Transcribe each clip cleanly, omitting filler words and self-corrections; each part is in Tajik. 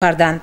Карданд.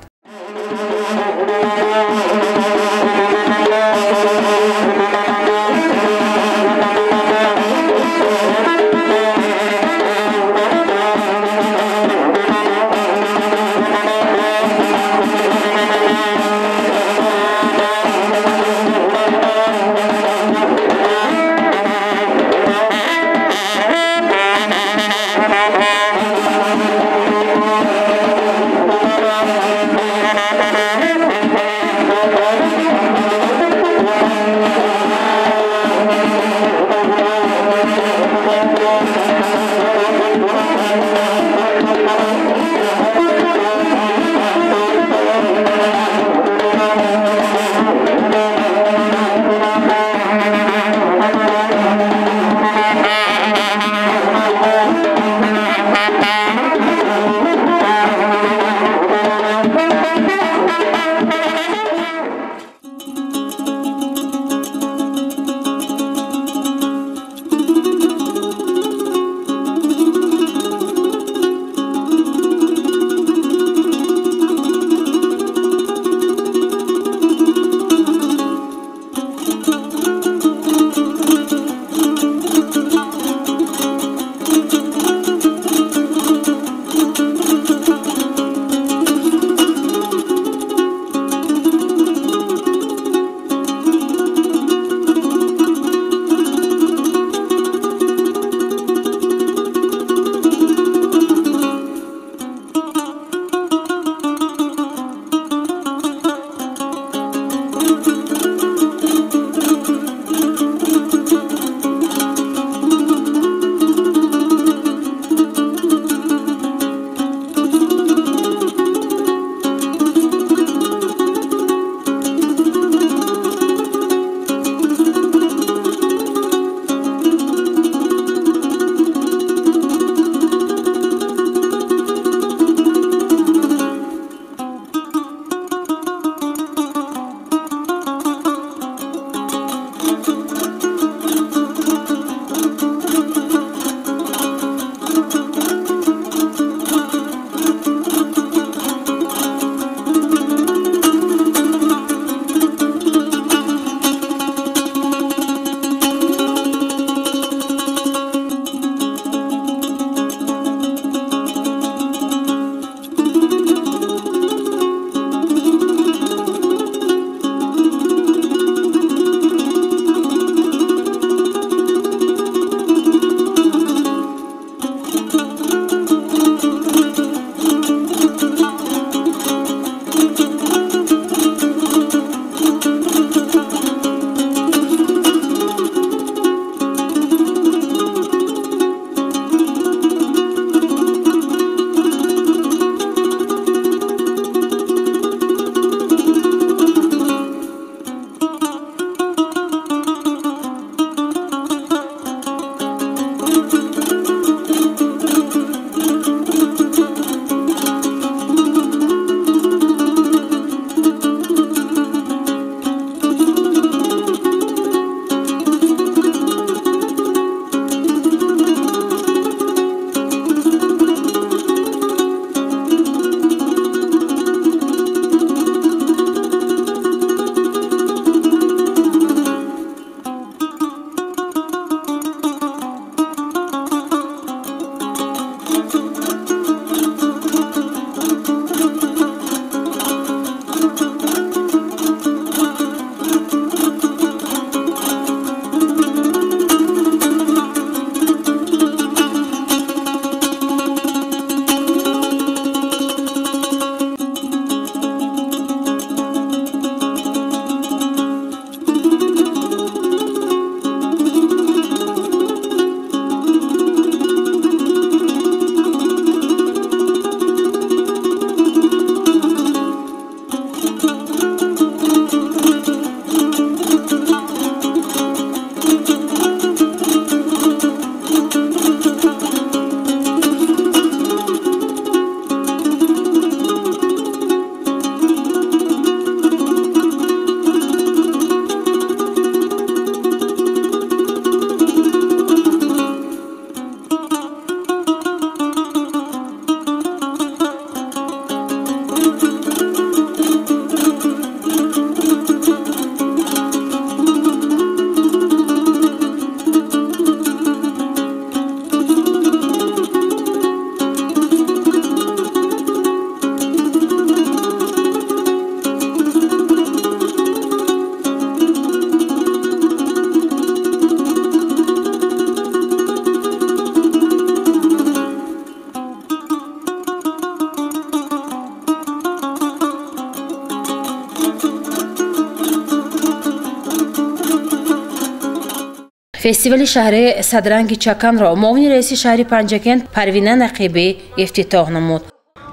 Фестивали шаҳри садранги чаканро муовини раиси шаҳри Панҷакент Парвина Нақибӣ ифтитоҳ намуд.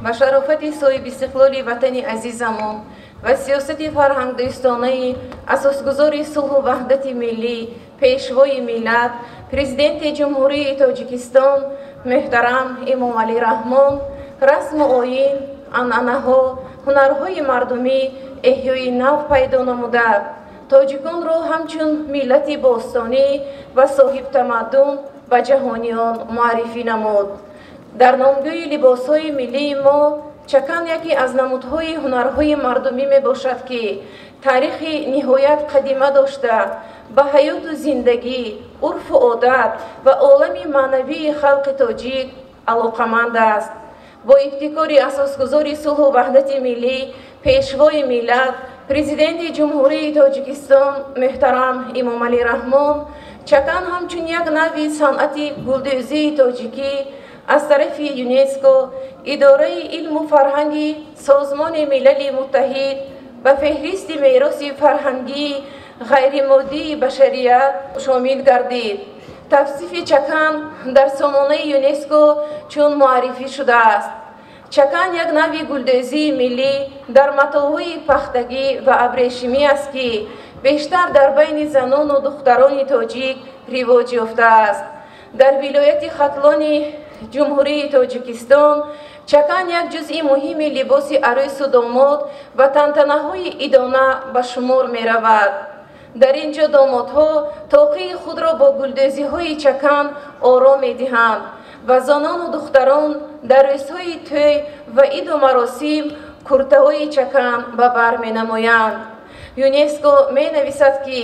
Ба шарофати соҳибистиқлоли ватани азизамон ва сиёсати фарҳангдӯстонаи асосгузори сулҳу ваҳдати миллӣ, пешвои миллат, президенти Ҷумҳурии Тоҷикистон муҳтарам Эмомалӣ Раҳмон, расму оин, анъанаҳо, ҳунарҳои мардумӣ эҳёи нав пайдо намуда, тоҷиконро ҳамчун миллати бостонӣ ва соҳибтамаддун ба ҷаҳониён муаррифӣ намуд. Дар номгӯи либосҳои миллии мо чакан яке аз намудҳои ҳунарҳои мардумӣ мебошад, ки таърихи ниҳоят қадима дошта, ба ҳаёту зиндагӣ, урфу одат ва олами маънавии халқи тоҷик алоқаманд аст. Бо ибтикори асосгузори сулҳу ваҳдати миллӣ, пешвои миллат, президенти Ҷумҳурии Тоҷикистон муҳтарам Эмомалӣ Раҳмон, чакан ҳамчун як нави санъати гулдӯзии тоҷикӣ аз тарафи ЮНЕСКО, идораи илму фарҳанги Созмони Милали Муттаҳид ба феҳристи мероси фарҳангии ғайримоддии башарият шомил гардид. Тавсифи чакан дар сомонаи ЮНЕСКО чун муаррифӣ шудааст. Чакан як нави гулдӯзии миллӣ дар матоъҳои пахтагӣ ва абрешимӣ аст, ки бештар дар байни занону духтарони тоҷик ривоҷ ёфтааст. Дар вилояти Хатлони Ҷумҳурии Тоҷикистон чакан як ҷузъи муҳими либоси арӯсу домод ва тантанаҳои идона ба шумор меравад. Дар ин ҷо домодҳо тоқии худро бо гулдӯзиҳои чакан оро медиҳанд ва занону духтарон дар рӯзҳои тӯй ва иду маросим куртаҳои чакан ба бар менамоянд. ЮНЕСКО менависад, ки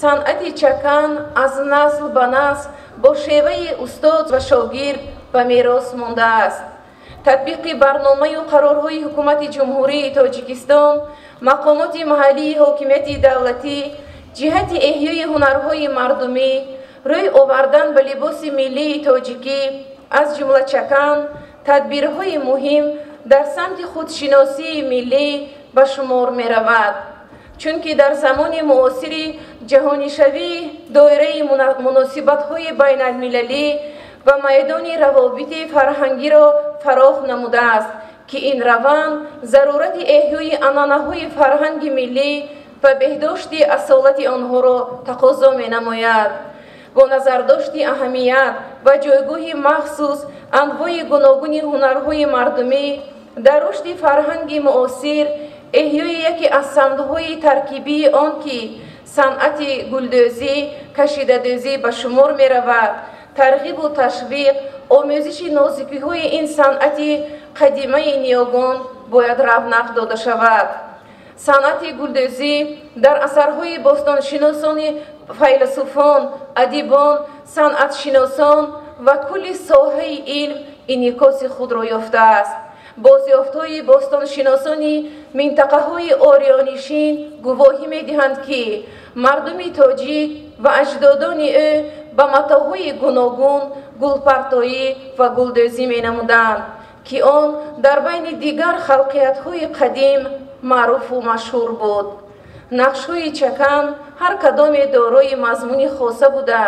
санъати чакан аз насл ба насл бо шеваи устод ва шогирд ба мерос мондааст. Татбиқи барномаю қарорҳои Ҳукумати Ҷумҳурии Тоҷикистон, мақомоти маҳаллии ҳокимияти давлатӣ ҷиҳати эҳёи ҳунарҳои мардумӣ, рӯй овардан ба либоси миллии тоҷикӣ, аз ҷумла чакан, тадбирҳои муҳим дар самти худшиносии миллӣ ба шумор меравад. Чунки дар замони муосири ҷаҳонишавии доираи муносибатҳои байналмилалӣ ва майдони равобити фарҳангиро фарох намудааст, ки ин раванд зарурати эҳёи анъанаҳои фарҳанги миллӣ ва беҳдошти асолати онҳоро тақозо менамояд. Бо назардошти аҳамият ва ҷойгоҳи махсус анвои гуногуни ҳунарҳои мардумӣ дар рушди фарҳанги муосир, эҳёи яке аз самтҳои таркибии он, ки санъати гулдӯзӣ, кашидадӯзӣ ба шумор меравад, тарғибу ташвиқ, омӯзиши нозикиҳои ин санъати қадимаи ниёгон бояд равнақ дода шавад. Санъати гулдӯзӣ дар асарҳои бостоншиносони файласуфон, адибон, санъатшиносон ва кулли соҳаи илм инъикоси худро ёфтааст. Бозёфтҳои бостоншиносони минтақаҳои ориёнишин гувоҳӣ медиҳанд, ки мардуми тоҷик ва аҷдодони ӯ ба матоъҳои гуногун гулпартоӣ ва гулдӯзӣ менамуданд, ки он дар байни дигар халқиятҳои қадим маъруфу машҳур буд. Нақшҳои чакан ҳар кадоме дорои мазмуни хоса буда,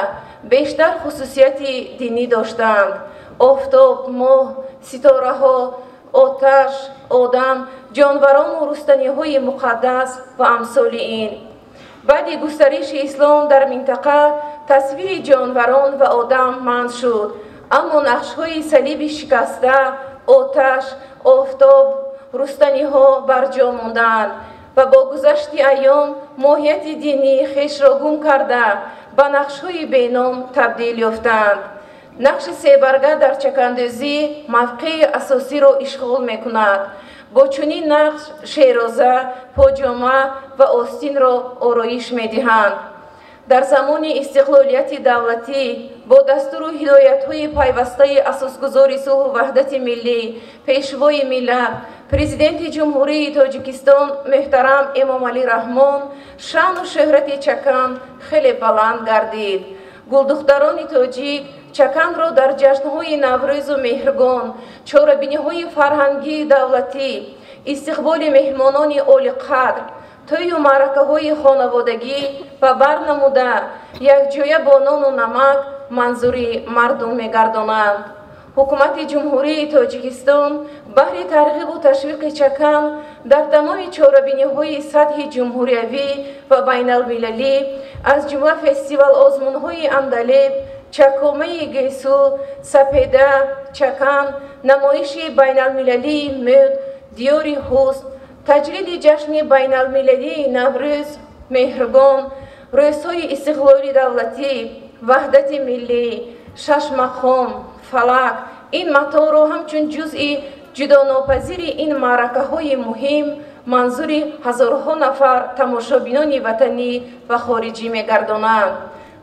бештар хусусияти динӣ доштанд. Офтоб, моҳ, ситораҳо, оташ, одам, ҷонварону рустаниҳои муқаддас ва амсоли ин. Баъди густариши ислом дар минтақа тасвири ҷонварон ва одам манъ шуд, аммо нақшҳои салиби шикаста, оташ, офтоб, рустаниҳо барҷо монданд ва бо гузашти айём моҳияти динии хешро гум карда, ба нақшҳои беном табдил ёфтанд. Нақши себарга дар чакандӯзӣ мавқеи асосиро ишғол мекунад. Бо чунин нақш шероза, поҷома ва остинро ороиш медиҳанд. Дар замони истиқлолияти давлатӣ бо дастуру ҳидоятҳои пайвастаи асосгузори сулҳу ваҳдати миллӣ, пешвои миллат, президенти Ҷумҳурии Тоҷикистон муҳтарам Эмомалӣ Раҳмон, шаъну шӯҳрати чакан хеле баланд гардид. Гулдухтарони тоҷик чаканро дар ҷашнҳои Наврӯзу Меҳргон, чорабиниҳои фарҳангии давлатӣ, истиқболи меҳмонони олиқадр, тӯю маъракаҳои хонаводагӣ ба бар намуда якҷоя бо нону намак манзури мардум мегардонанд. Ҳукумати Ҷумҳурии Тоҷикистон баҳри тарғибу ташвиқи чакан дар тамоми чорабиниҳои сатҳи ҷумҳуриявӣ ва байналмилалӣ, аз ҷумла фестивал-озмунҳои Андалеб, Чакомаи Гесу, Сапеда, Чакан, намоиши байналмилалии мӯд, Диёри ҳусн, таҷлили ҷашни байналмилалии Наврӯз, Меҳргон, рӯзҳои истиқлоли давлатӣ, ваҳдати миллӣ, шашмақом, фалак ин маторо ҳамчун ҷузъи ҷудонопазири ин маъракаҳои муҳим манзури ҳазорҳо нафар тамошобинони ватанӣ ва хориҷӣ мегардонанд.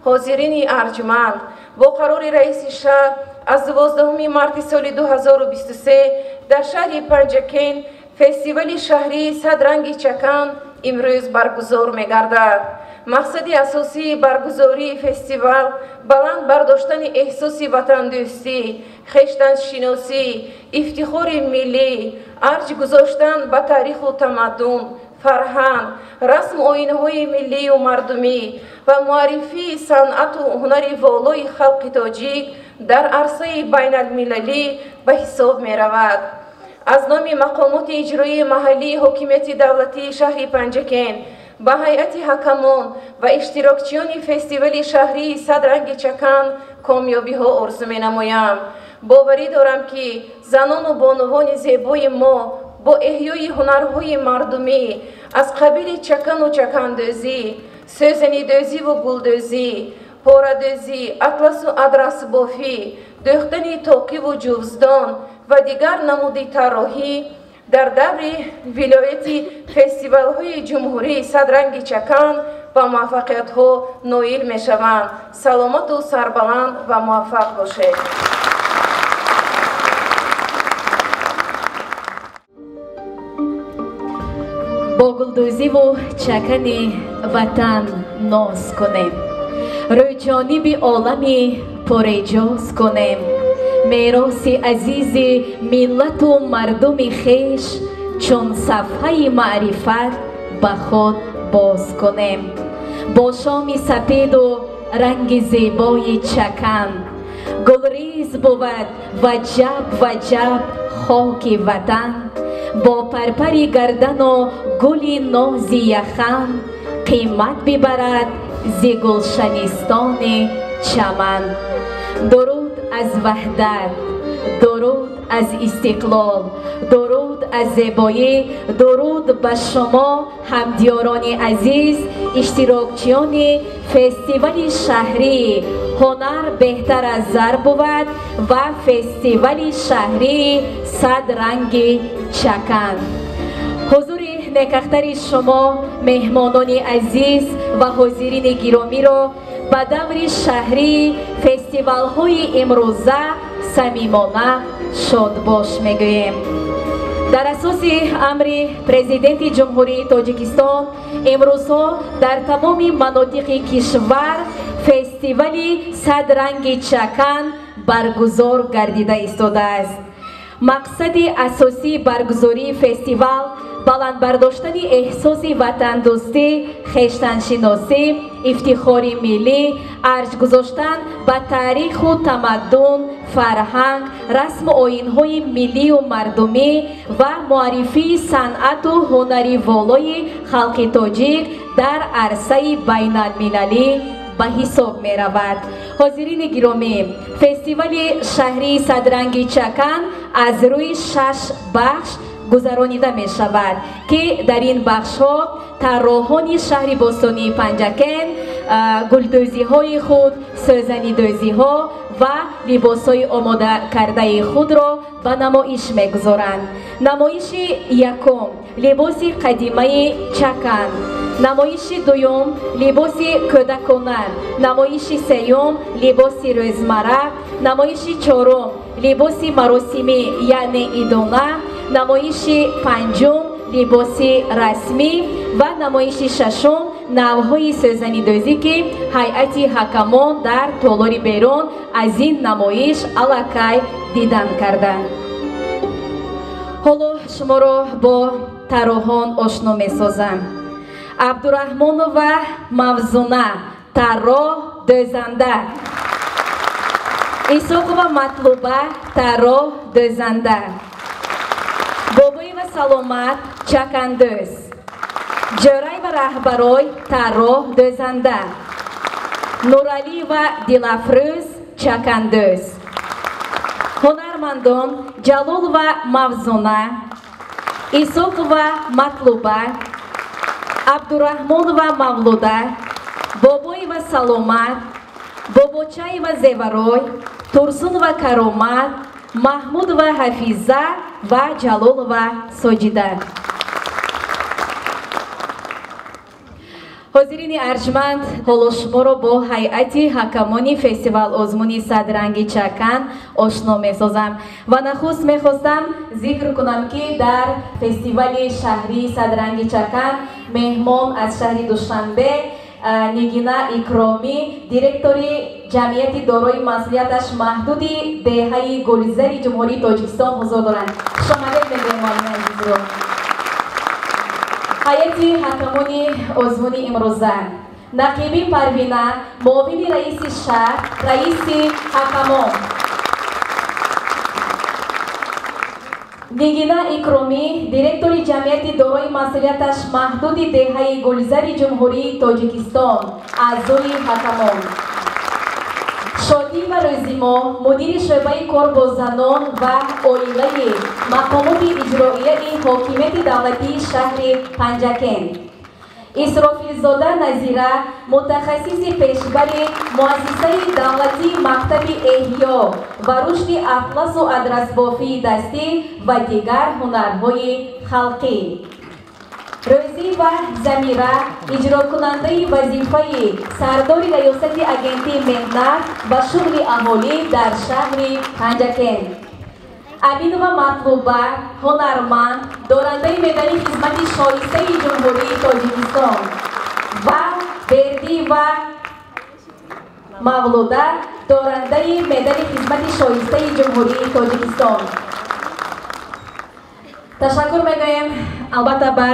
Ҳозирини арҷманд, бо қарори раиси шаҳр аз 12 марти соли 2023 дар шаҳри Панҷакент фестивали шаҳрии Сад ранги чакан имрӯз баргузор мегардад. Мақсади асосии баргузории фестивал баланд бардоштани эҳсоси ватандӯстӣ, хештаншиносӣ, ифтихори миллӣ, арҷ гузоштан ба таъриху тамаддун, фарҳанг, расму оинҳои миллию мардумӣ ва муаррифии санъату ҳунари волои халқи тоҷик дар арсаи байналмилалӣ ба ҳисоб меравад. Аз номи мақомоти иҷроии маҳаллии ҳокимияти давлатии шаҳри Панҷакент ба ҳайати ҳакамон ва иштирокчиёни фестивали шаҳрии Сад ранги чакан комёбиҳо орзу менамоям. Боварӣ дорам, ки занону бонувони зебои мо бо эҳёи ҳунарҳои мардумӣ аз қабили чакану чакандӯзӣ, сӯзанидӯзиву гулдӯзӣ, порадӯзӣ, атласу адрасбофӣ, дӯхтани тоқиву ҷувздон ва дигар намуди тарроҳӣ дар даври вилояти фестивалҳои ҷумҳурии Сад ранги чакан ба муваффақиятҳо ноил мешаванд. Саломату сарбаланд ва муваффақ бошед. Бо гулдӯзиву чакани ватан ноз кунем, рӯйҷониби олами пуреҷоз кунем, мероси азизи миллату мардуми хеш чун сафҳаи маърифат ба худ боз кунем. Бо шоми сапеду ранги зебои чакан гулриз бувад ваҷаб ваҷаб хоки ватан, бо парпари гардану гули нози яхан қимат бибарад зи гулшанистони чаман. Дуруд аз ваҳдат, дуруд аз истиқлол, дуруд аз зебоӣ, дуруд ба шумо ҳамдиёрони азиз, иштирокчиёни фестивали шаҳрии ҳунар беҳтар аз зар бувад ва фестивали шаҳрии Сад ранги чакан. Ҳузури некахтари шумо меҳмонони азиз ва ҳозирини гиромиро ба даври шаҳрии фестивалҳои имрӯза самимона шодбош мегӯем. Дар асоси амри Президенти Ҷумҳурии Тоҷикистон имрӯзҳо дар тамоми манотиқи кишвар фестивали Сад ранги чакан баргузор гардида истодааст. Мақсади асосии баргузории фестивал баланд бардоштани эҳсоси ватандӯстӣ, хештаншиносӣ, ифтихори миллӣ, арҷ гузоштан ба таъриху тамаддун, фарҳанг, расму оинҳои миллию мардумӣ ва муаррифии санъату ҳунари волои халқи тоҷик дар арсаи байналмилалӣ ба ҳисоб меравад. Ҳозирини гиромӣ, фестивали шаҳрии Сад ранги чакан аз рӯи 6 бахш гузаронида мешавад, ки дар ин бахшҳо тарроҳони шаҳри бостонии Панҷакент гулдӯзиҳои худ, сӯзанидӯзиҳо ва либосҳои омодакардаи худро ба намоиш мегузоранд. Намоиши якум либоси қадимаи чакан, намоиши дуюм либоси кӯдакона, намоиши сеюм либоси рӯзмарра, намоиши чорум либоси маросимӣ яъне идона, намоиши панҷум либоси расмӣ ва намоиши шашум навъҳои сӯзанидӯзӣ, ки ҳайати ҳакамон дар толори берун аз ин намоиш аллакай дидан карданд. Ҳоло шуморо бо тарроҳон ошно месозам. Абдурахмонова Мавзуна, тарроҳ, дӯзанда. Исоқова Матлуба, тарроҳ, дӯзанда. Бобоева Саломат, чакандӯз. Ҷӯраева Раҳбарой, тарроҳ, дӯзанда. Нуралиева Дилафрӯз, чакандӯз. Ҳунармандон Ҷалолова Мавзуна, Исоқова Матлуба, Абдурахмонова Мавлуда, Бобоева Саломат, Бобочаева Зеварой, Турсунова Каромат, Маҳмудова Ҳафиза ва Ҷалолова Соҷида. Ҳозирини арҷманд, ҳоло шуморо бо ҳайати ҳакамони фестивал озмуни Садранги чакан ошно месозам ва нахуст мехостам зикр кунам, ки дар фестивали шаҳрии Садранги чакан меҳмон аз шаҳри Душанбе Нигина Икромӣ, директори ҷамъияти дорои масъулияташ маҳдуди деҳаи Гулзари Ҷумҳурии Тоҷикистон ҳузур доранд. Хушомадед мегӯем муаллими азизро. Ҳайати ҳакамони озмуни имрӯза: Нақиби Парвина, муовини раиси шаҳр, раиси ҳакамон. Нигина Икромӣ, директори ҷамъияти дорои масъулияташ маҳдуди деҳаи Гулзари Ҷумҳурии Тоҷикистон, аъзои ҳакамон. Шодиева Рӯзимо, мудири шӯъбаи кор бо занон ва оилаи мақомоти иҷроияи ҳокимияти давлатии шаҳри Панҷакент. Исрофилзода Назира, мутахассиси пешбари муассисаи давлатии мактаби эҳё ва рушди атласу адрасбофии дастӣ ва дигар ҳунарҳои халқӣ. Рӯзиева Замира, иҷрокунандаи вазифаи сардори раёсати агентии меҳнат ва шуғли аҳолӣ дар шаҳри Панҷакент. Аминова Матлуба, ҳунарманд, дорандаи медали хизмати шоистаи Ҷумҳурии Тоҷикистон ва Бердиева Мавлуда, дорандаи медали хизмати шоистаи Ҷумҳурии Тоҷикистон. Ташаккур мегӯем албатта ба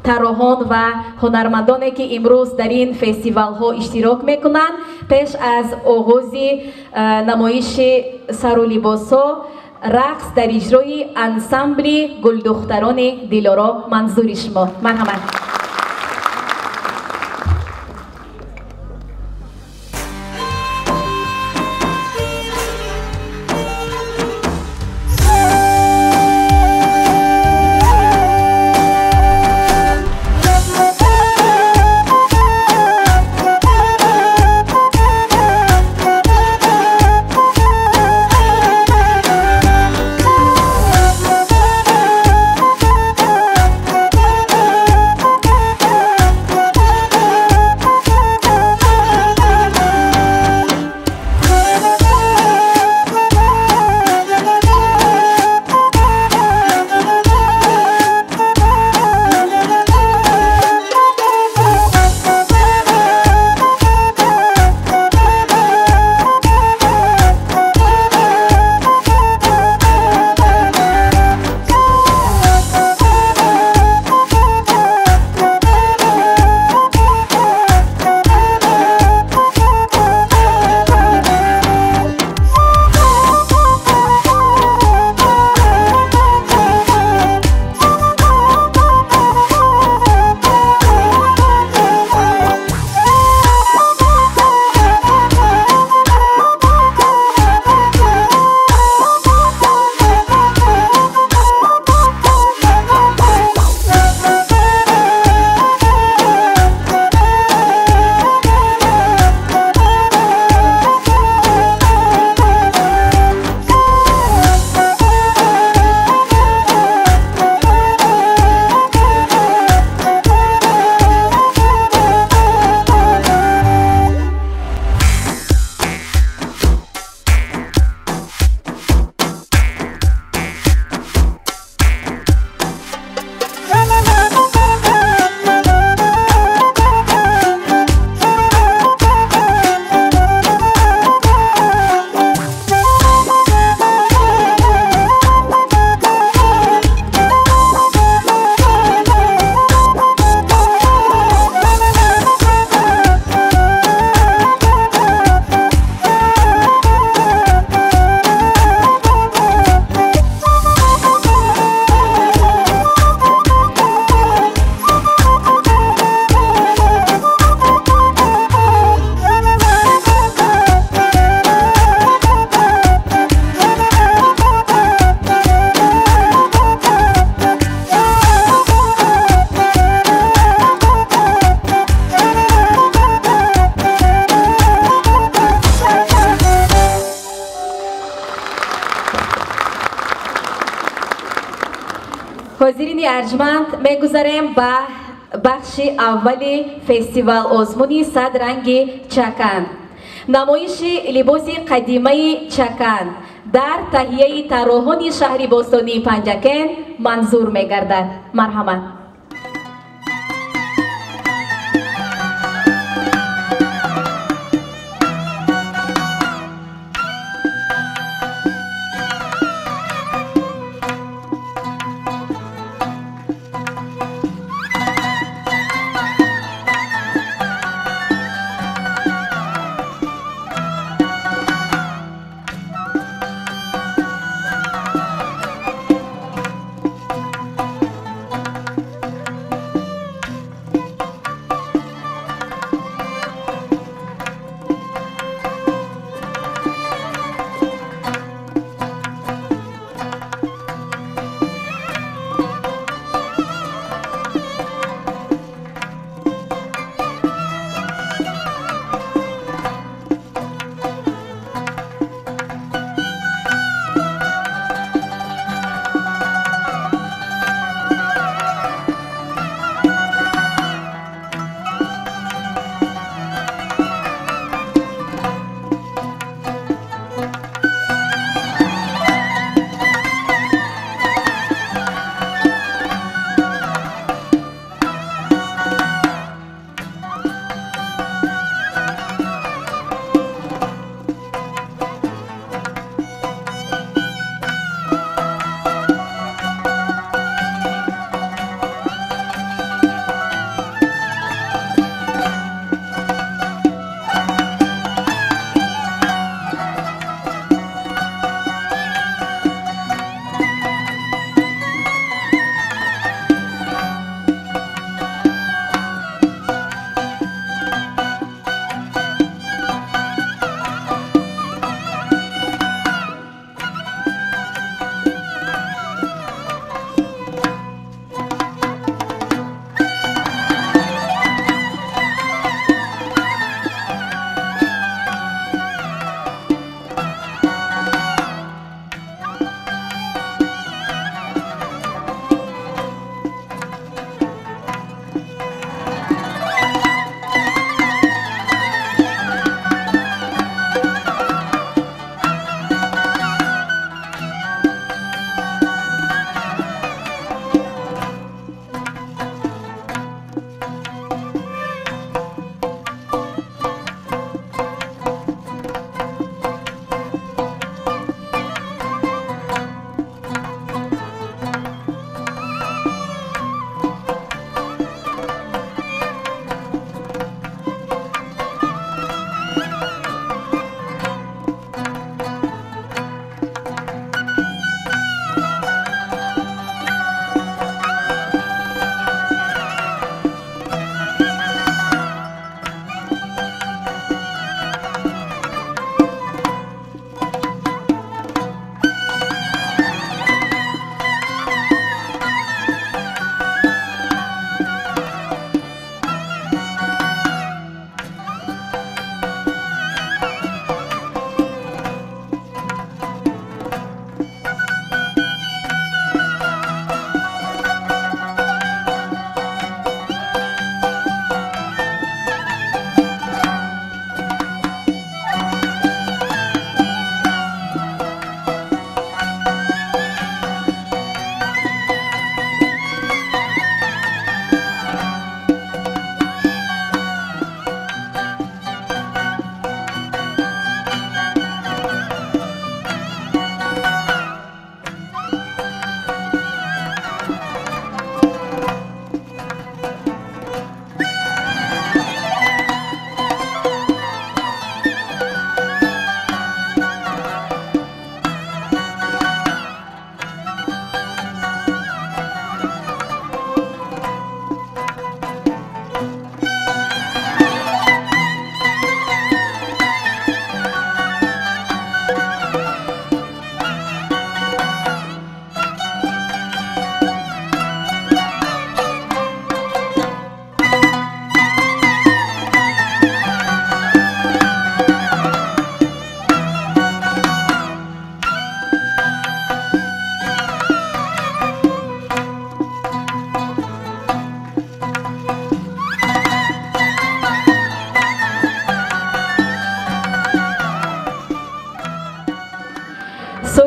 тарроҳон ва ҳунармандоне, ки имрӯз дар ин фестивалҳо иштирок мекунанд. Пеш аз оғози намоиши сару либосҳо, рақс дар иҷрои ансамбли Гулдухтарони Дилоро манзури шумо. Марҳамат. Ҳозирини арҷманд, мегузарем ба бахши аввали фестивал озмуни «Сад ранги чакан». Намоиши либоси қадимаи чакан дар таҳияи тарроҳони шаҳри бостонии Панҷакент манзур мегардад. Марҳамат.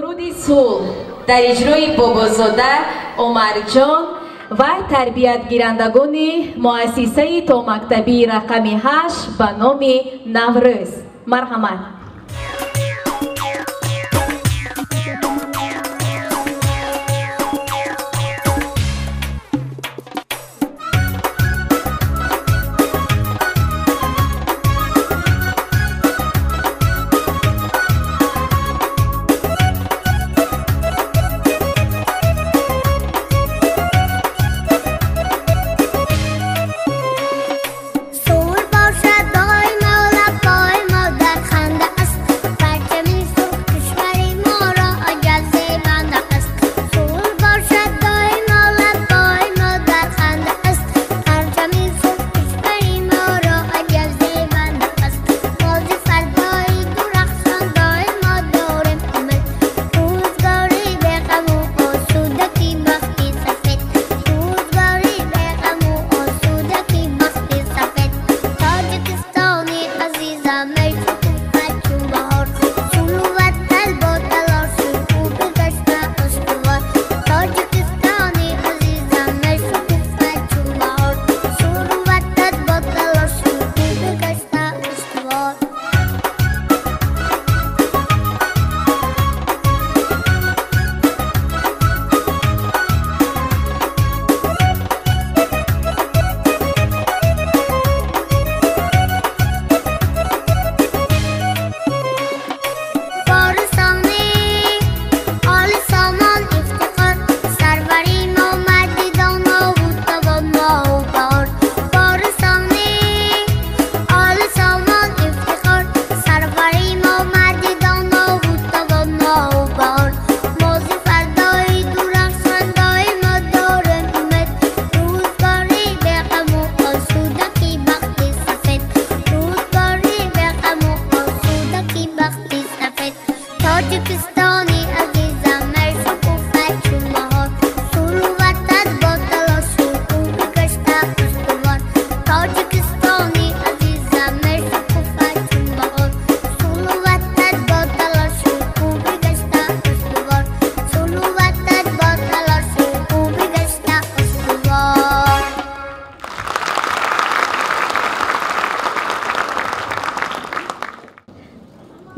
Суруди сулҳ дар иҷрои Бобозода Умарҷон ва тарбиятгирандагони муассисаи томактабии рақами 8 ба номи Наврӯз. Марҳамат.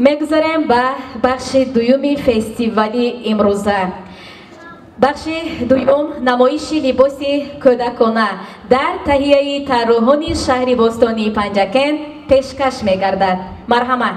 Мегузарем ба бахши дуюми фестивали имрӯза. Бахши дуюм намоиши либоси кӯдакона дар таҳияи тарроҳони шаҳри бостонии Панҷакент пешкаш мегардад. Марҳамат.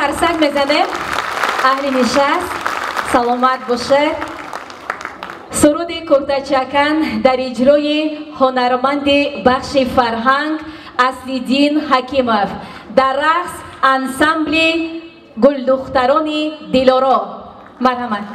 Қарсак мезанем. Аҳли нишаст саломат бошед. Суруди куртачакан дар иҷрои ҳунарманди бахши фарҳанг Аслиддин Ҳакимов, дар рақс ансамбли гулдухтарони Дилоро. Марҳамат.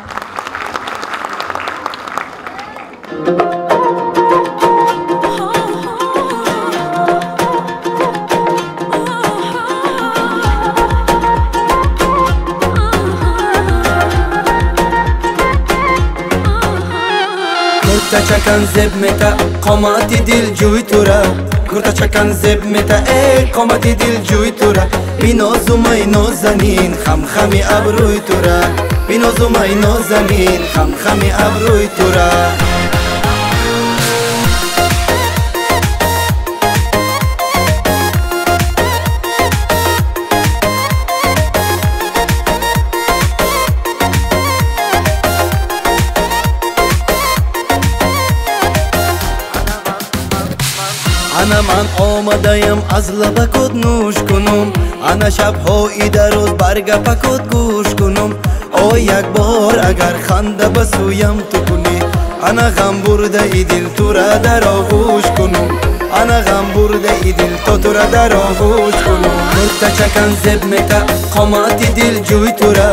Куртачакан зеб мета қомати дилҷӯй тура, куртачакан зеб мета э қомати дилҷӯй тура, бинозумай нозанин хамхами абрӯй тура, бинозумай нозанин хамхами абрӯй тура. Ана ман омадаям аз лабакот нӯш кунум, ана шабҳои дароз бар гапакот гӯш кунум. О як бор агар ханда ба сӯям ту кунӣ, ана ғам бурдаи дил тура дар оғӯш кунум, ана ғам бурдаи дил то тура дар оғӯш кунум. Куртачакан зеб мета қомати дилҷӯй тура,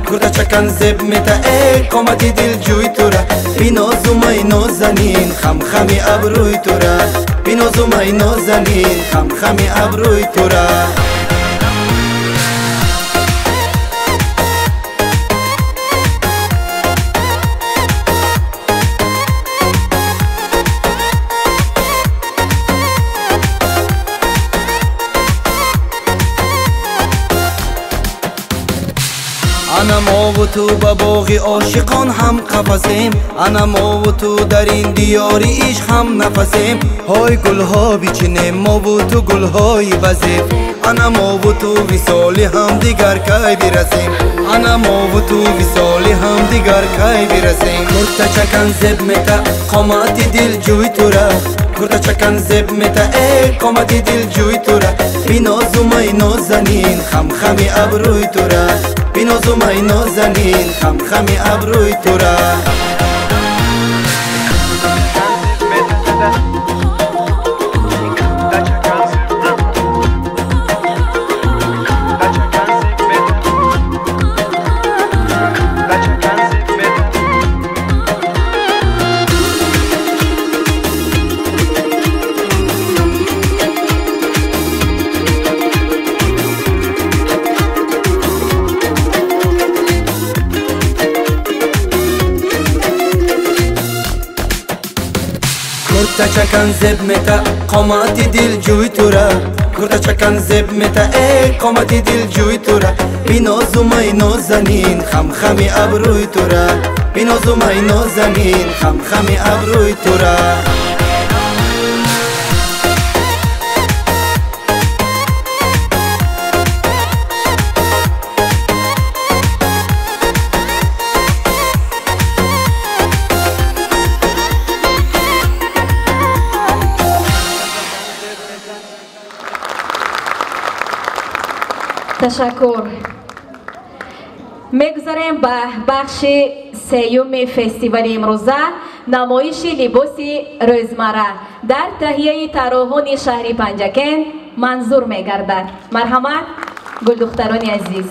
куртачакан зеб мета э қомати дилҷӯй тура, бинозумай нозанин хамхами абрӯй тура, бинозумай нозанин хамхами абрӯй тура. Ана мову ту ба боғи ошиқон ҳам қафасем, ана мову ту дар ин диёри ишқ ҳам нафасем. Ҳой гулҳо бичинем мову ту гулҳои базеб, ана мову ту висоли ҳамдигар кай бирасем, ана мову ту висоли ҳамдигар кай бирасем. Куртачакан зеб мета қомати дилҷӯй тура, куртачакан зеб мета э қомати дилҷӯй тура, бинозумай нозанин хамхами абрӯй тура, бинозумай нозанин хамхами абрӯй тура. Куртачакан зеб мета қомати дилҷӯй тура, куртачакан зеб мета э қомати дилҷӯй тура, бинозумай нозанин хамхами абрӯй тура, бинозумай нозанин хамхами абрӯй тура. Ташаккур. Мегузарем ба бахши сеюми фестивали имрӯза, намоиши либоси рӯзмарра дар таҳияи тарроҳони шаҳри Панҷакент манзур мегардад. Марҳамат, гулдухтарони азиз.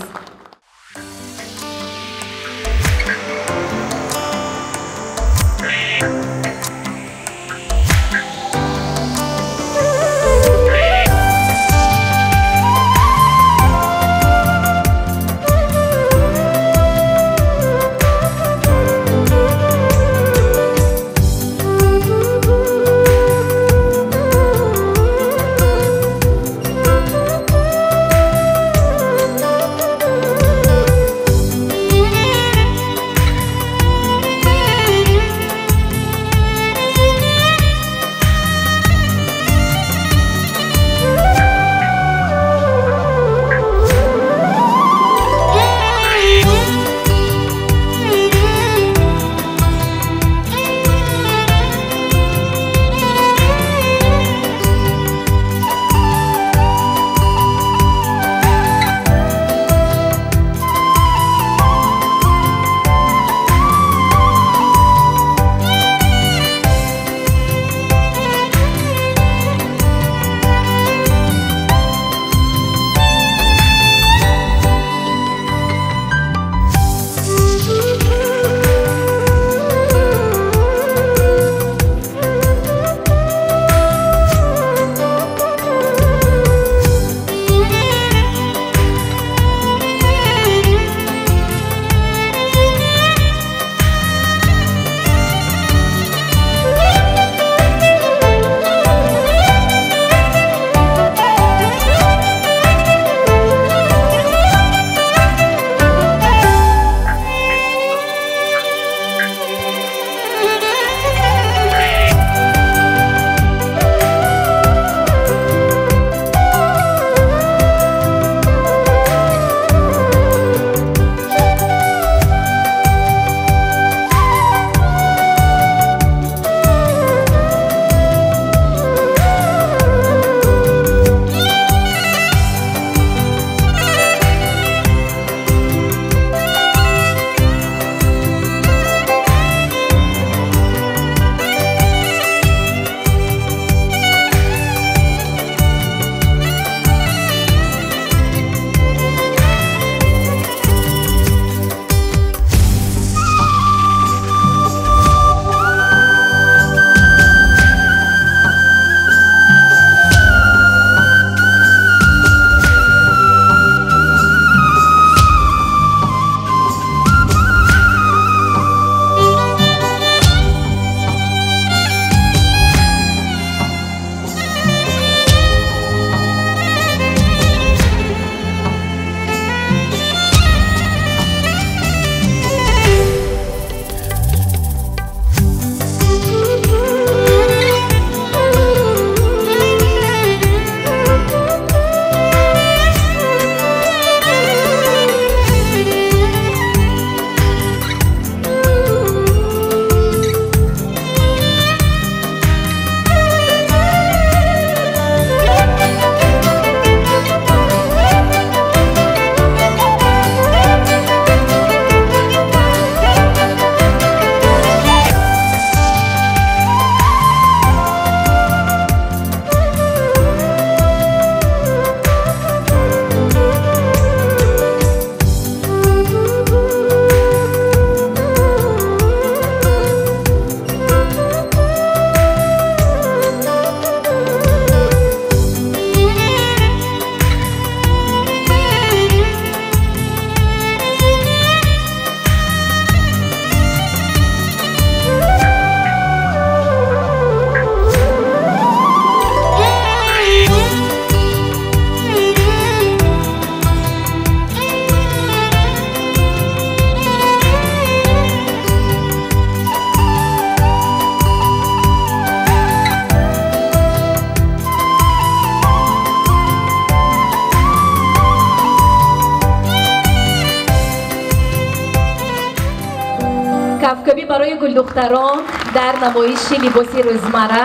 Кафкабӣ барои гулдухтарон дар намоиши либоси рӯзмарра.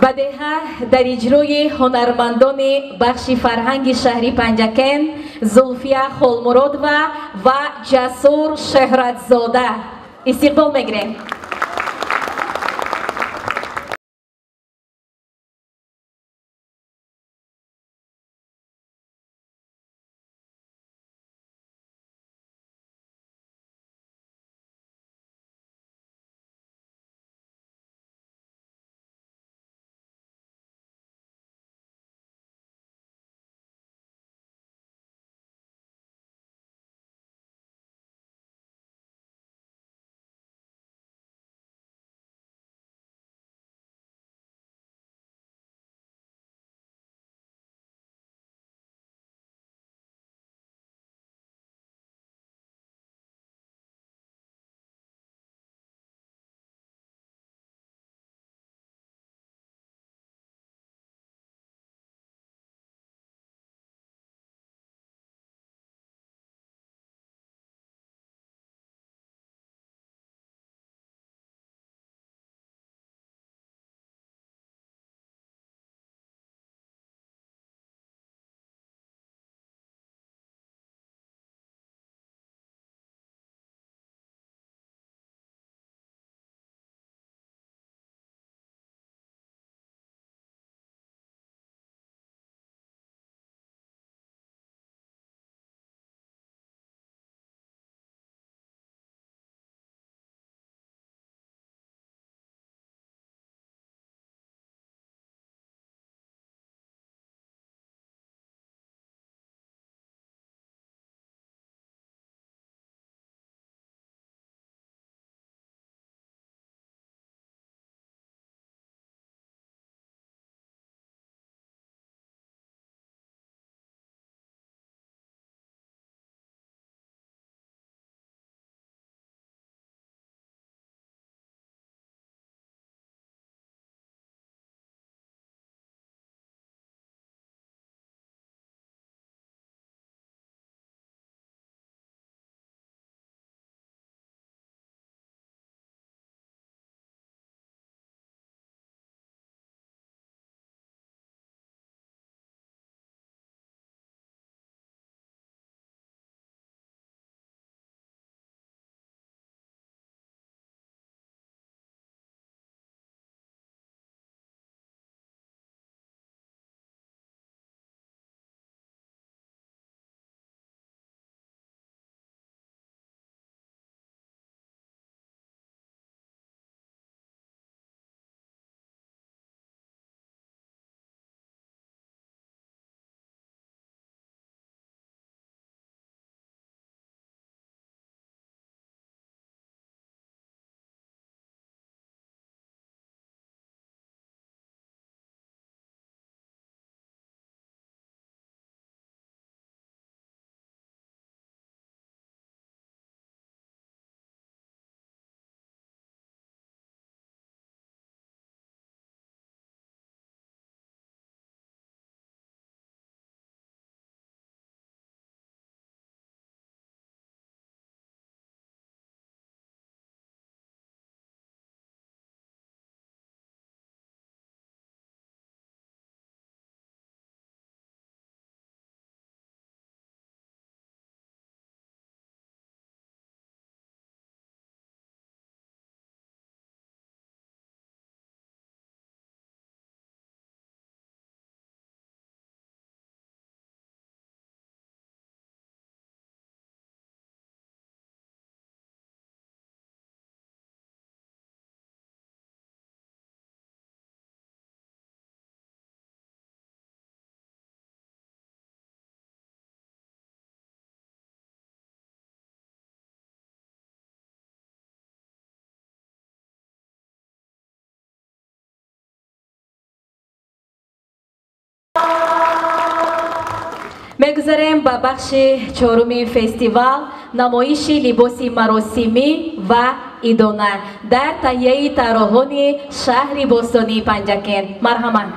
Бадеҳа дар иҷрои ҳунармандони бахши фарҳанги шаҳри Панҷакент Зулфия Холмуродова ва Ҷасур Шеҳратзода. Истиқбол мегирем. Мегузарем ба бахши чоруми фестивал намоиши либоси маросимӣ ва идона дар таҳияи тарроҳони шаҳри бостонии Панҷакент. Марҳамат.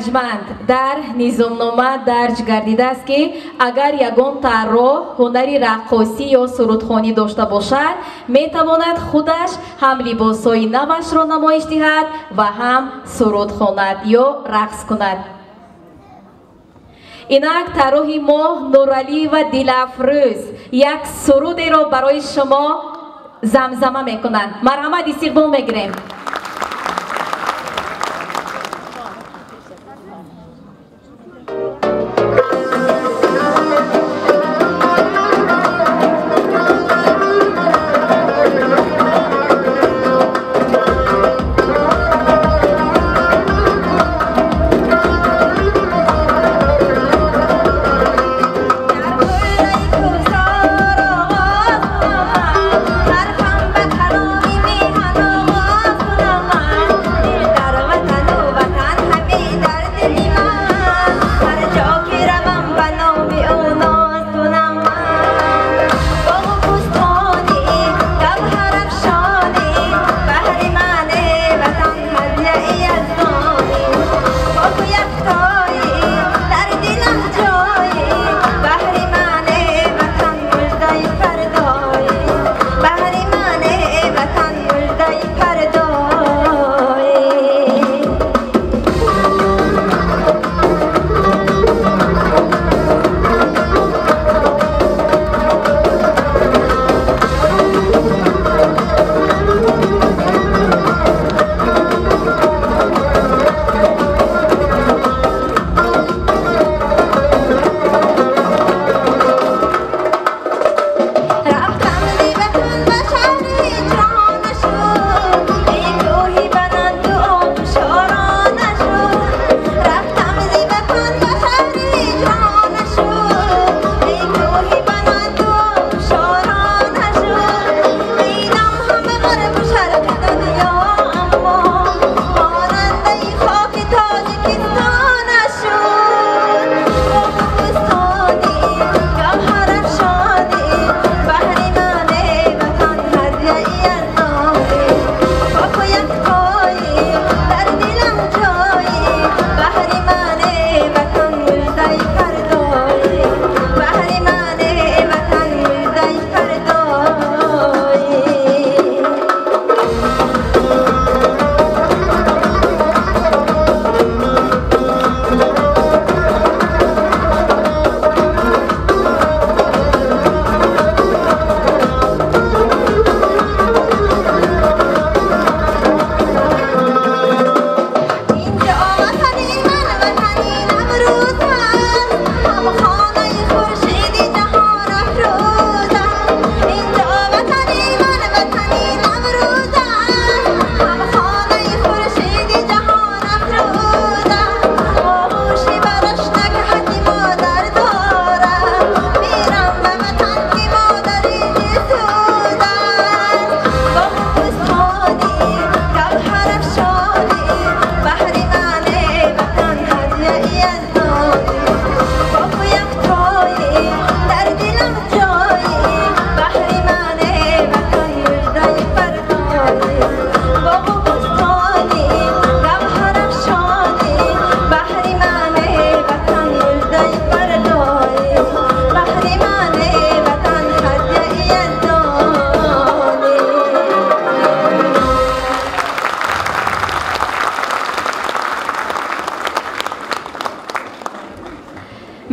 Арҷманд, дар низомнома дарҷ гардидааст, ки агар ягон тарроҳ ҳунари раққосӣ ё сурудхонӣ дошта бошад, метавонад худаш ҳам либосҳои навашро намоиш диҳад ва ҳам суруд хонад ё рақс кунад. Инак тарроҳи мо Нуралиева Дилафрӯз як сурудеро барои шумо замзама мекунанд. Марҳамат, истиқбол мегирем.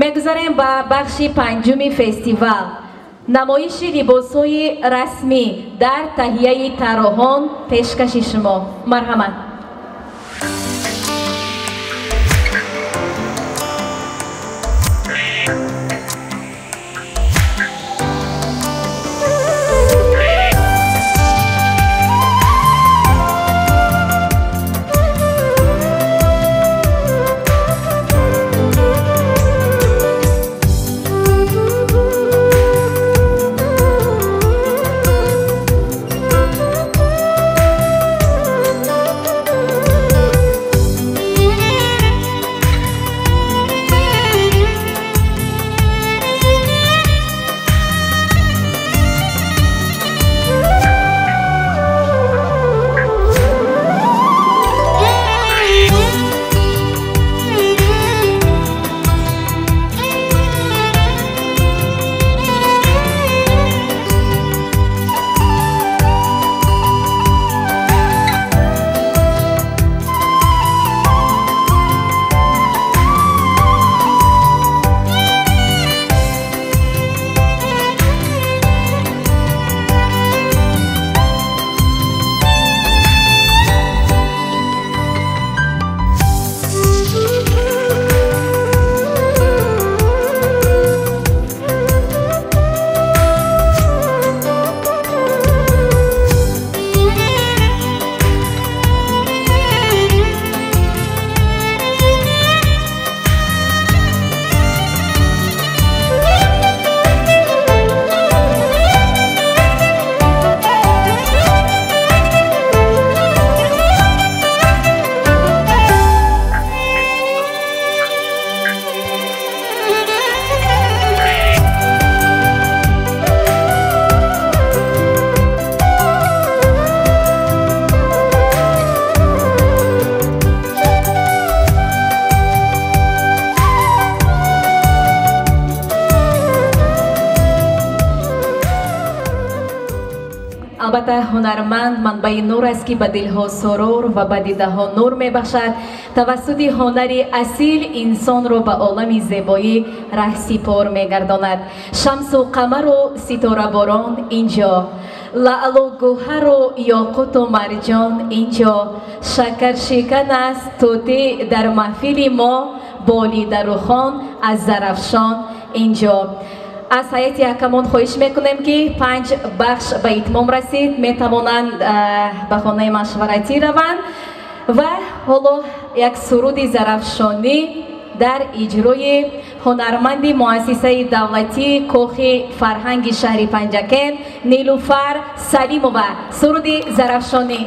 Мегузарем ба бахши панҷуми фестивал. Намоиши либосҳои расмӣ дар таҳияи тарроҳон пешкаши шумо. Марҳамат. Албатта, ҳунарманд манбаи нур аст, ки ба дилҳо сурур ва ба дидаҳо нур мебахшад. Тавассути ҳунари асил инсонро ба олами зебоӣ раҳсипор мегардонад. Шамсу қамару ситораборон инҷо, лаълу гӯҳару ёқуту марҷон инҷо, шакаршикан аст тӯтӣ дар маҳфили мо, болидарухон аз Зарафшон инҷо. Аз ҳайати ҳакамон хоҳиш мекунем, ки панҷ бахш ба итмом расид, метавонанд ба хонаи машваратӣ раванд. Ва ҳоло як суруди зарафшонӣ дар иҷрои ҳунарманди муассисаи давлатии Кохи фарҳанги шаҳри Панҷакент Нилуфар Салимова, суруди зарафшонӣ.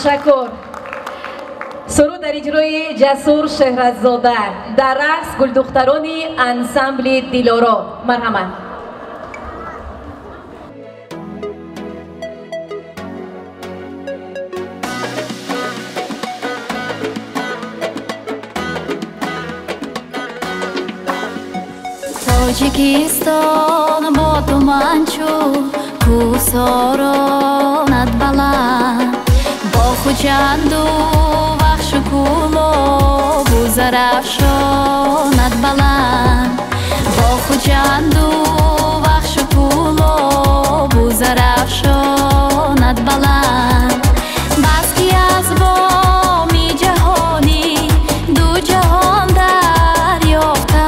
Ташаккур. Суруд дар иҷрои Ҷасур Шеҳраззода, дар рақс гулдухтарони ансамбли Дилоро. Марҳамат. Тоҷикистон бо ту ман чу кӯҳсоронат баланд, бо Хуҷанду Вахшу Кӯлобу Зарафшонат баланд, бо Хуҷанду Вахшу Кӯлобу Зарафшонат баланд. Бас ки аз боми ҷаҳонӣ ду ҷаҳон дарёфта,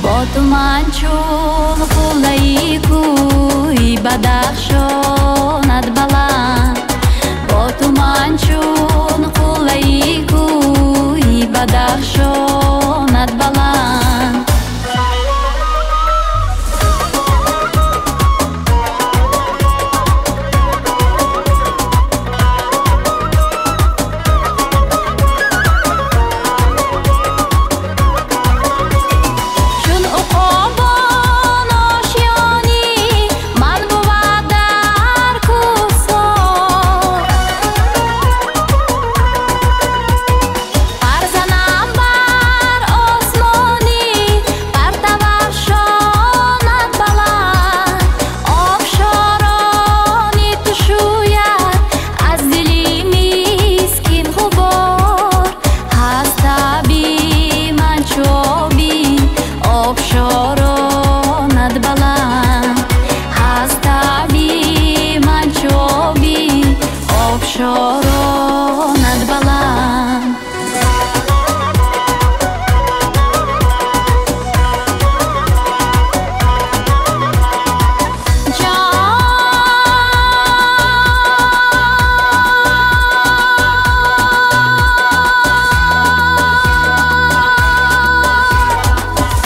бо ту ман чун қуллаи кӯҳи Бадахшонат баланд, бо ту ман чун қуллаи кӯҳи Бадахшонат баланд. Чун уқобон ошёни ман бувад дар кӯҳсор, парзанам бар осмони партавафшонат баланд, обшорони ту шӯяд аз дили мискин ғубор, ҳаст таби ман чу оби обшоронат баланд, ҳаст таби ман чу оби обшоронат баланд.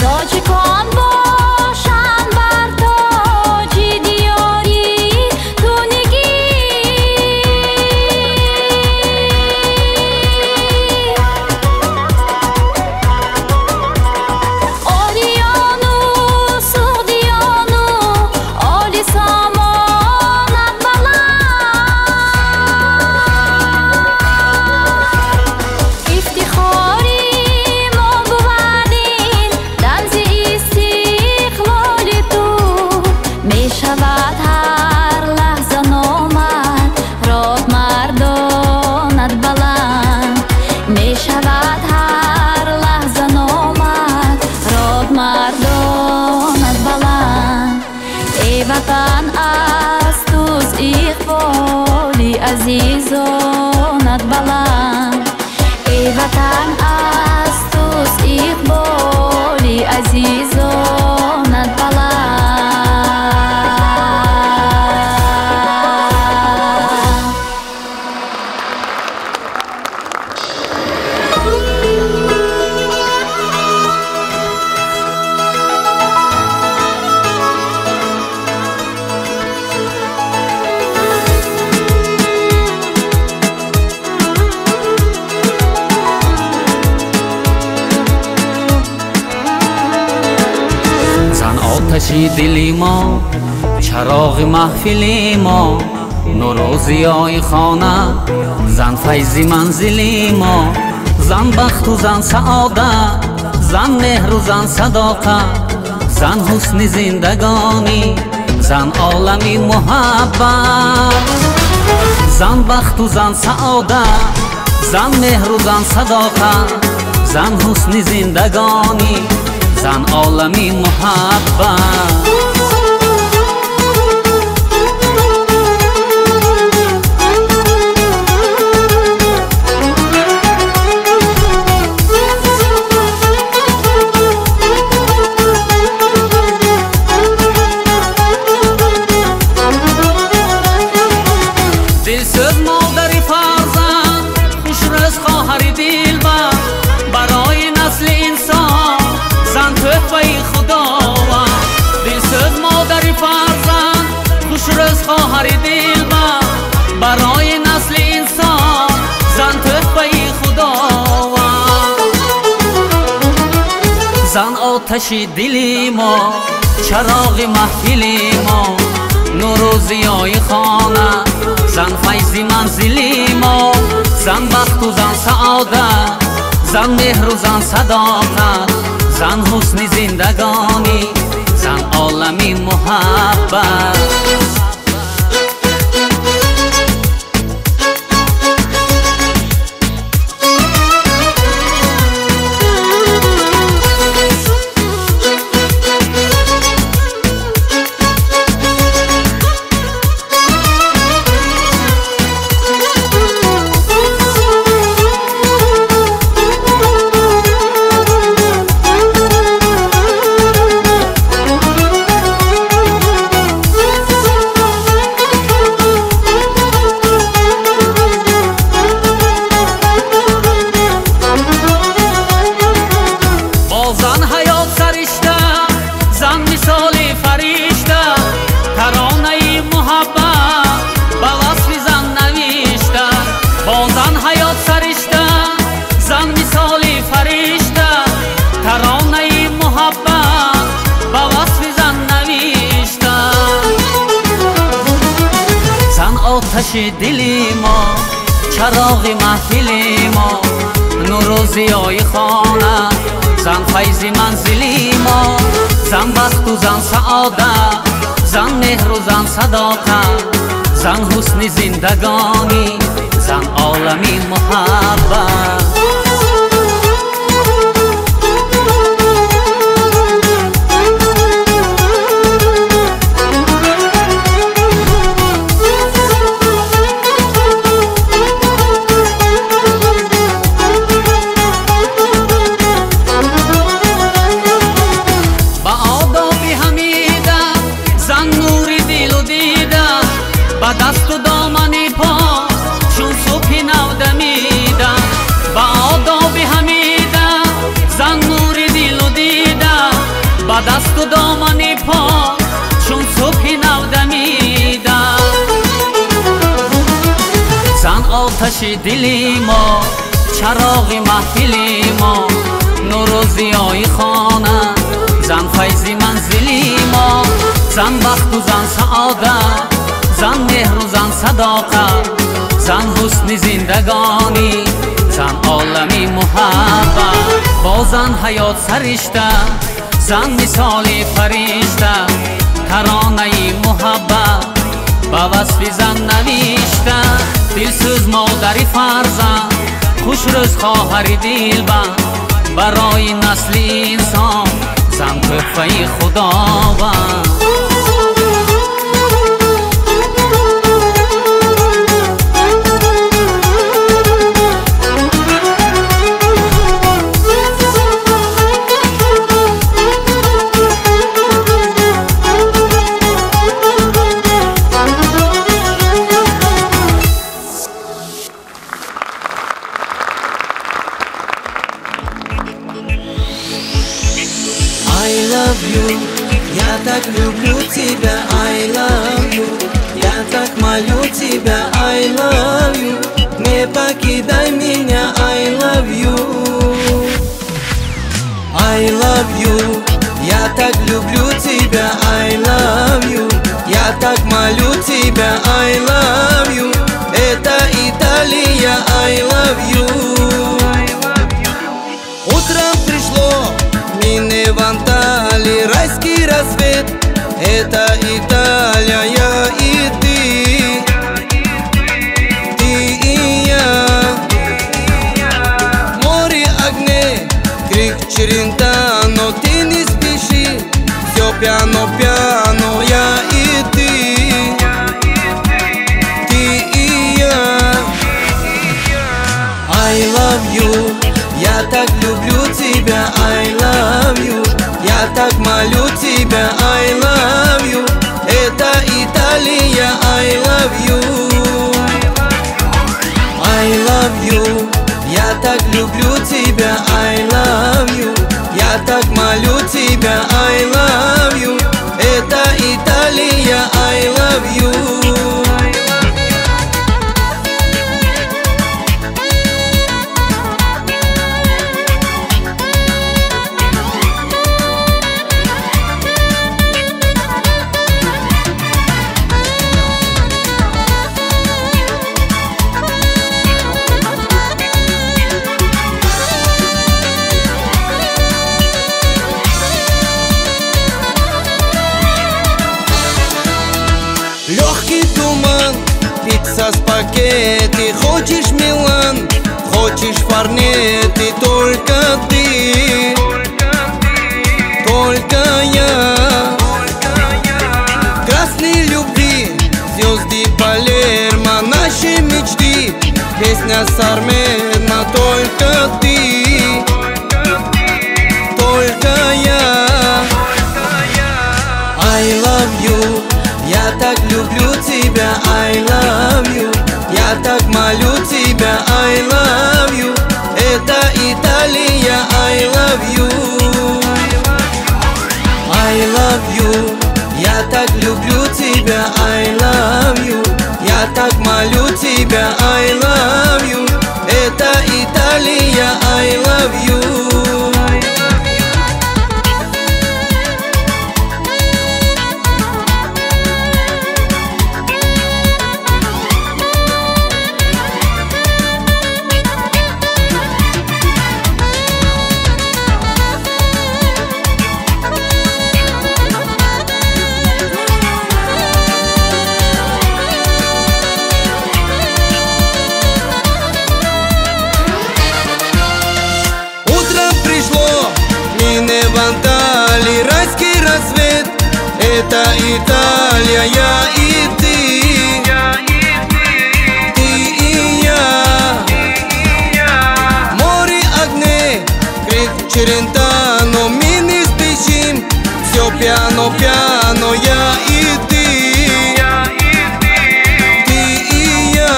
Тоҷикон бошанд бар тоҷи диёри ту нигин, Ориёну Суғдиёну оли сомонат баланд, ифтихори мо бувад ин рамзи истиқлоли ту, мешавад ҳар лаҳза номат родмардонат баланд, мешавад ҳар лаҳза номат родмардонат баланд. Эй ватан, аз туст иқболи азизонат баланд, эй ватан, аз туст иқболи азизонат баланд. Зан оташи дили мо, чароғи маҳфили мо, нуру зиёи хона, зан файзи манзили мо, зан бахту зан саодат, зан меҳру зан садоқат, зан ҳусни зиндагонӣ, зан олами муҳаббат, зан бахту зан саодат, зан меҳру зан садоқат, зан ҳусни зиндагонӣ, зан олами муҳаббат. Дилсӯз модари фарзанд, хушрӯз хоҳари дилбар, барои насли инсон зан тӯҳфаи Худованд. Дилсӯз оташи дили мо, чароғи маҳфили мо, нуру зиёи хона, зан файзи манзили мо, зан бахту зан саодат, зан меҳру зан садоқат, зан ҳусни зиндагонӣ, зан олами муҳаббат. Оташи дили мо, чароғи маҳфили мо, нуру зиёи хона, зан файзи манзили мо, зан бахту зан саодат, зан меҳру зан садоқат, зан ҳусни зиндагонӣ, зан олами муҳаббат. Ба дасту домани пок чун субҳи нав дамида, ба одоби ҳамида зан нури дилу дида, ба дасту домани пок чун субҳи нав дамида. Зан оташи дили мо, чароғи маҳфили мо, нуру зиёи хона, зан файзи манзили мо, зан бахту зан саодат, зан меҳру зан садоқат, зан ҳусни зиндагонӣ, зан олами муҳаббат. Бо зан ҳаёт саришта, зан мисоли фаришта, таронаи муҳаббат ба васфи зан навишта. Дилсӯз модари фарзанд, хушрӯз хоҳари дилбанд, барои насли инсон зан тӯҳфаи Худованд. I love you, я так люблю тебя, I love you, я так молю тебя, I love you, не покидай меня, I love you. I love you, я так люблю тебя, I love you, я так молю тебя, I love you, это Италия, I love you. Утром пришло мине в Анталии, райский рассвет, это Италия, я и ты, ты и я. Море огней, крик Челентано, ты не спеши, все пьяно-пьяно, я и ты, ты и я. I love you, я так люблю тебя, I love you, я так молю тебя, I love you, это Италия, I love you. I love you, я так люблю тебя, I love you, я так молю тебя, I love you, это Италия, I love you. Хочешь Милан, хочешь Фарнет, и только ты, только я. Красной любви, звезды Палермо, наши мечты, песня Сармена, только ты, только я. I love you, я так люблю тебя, I love you, я так молю тебя, I love you, это Италия, I love you. I love you, я так люблю тебя, I love you, я так молю тебя, I love you, это Италия, I love you. Райский рассвет, это Италия, я и ты, ты и я. Море огней, крик Челентано, мы не спешим, все пьяно, пьяно, я и ты, ты и я.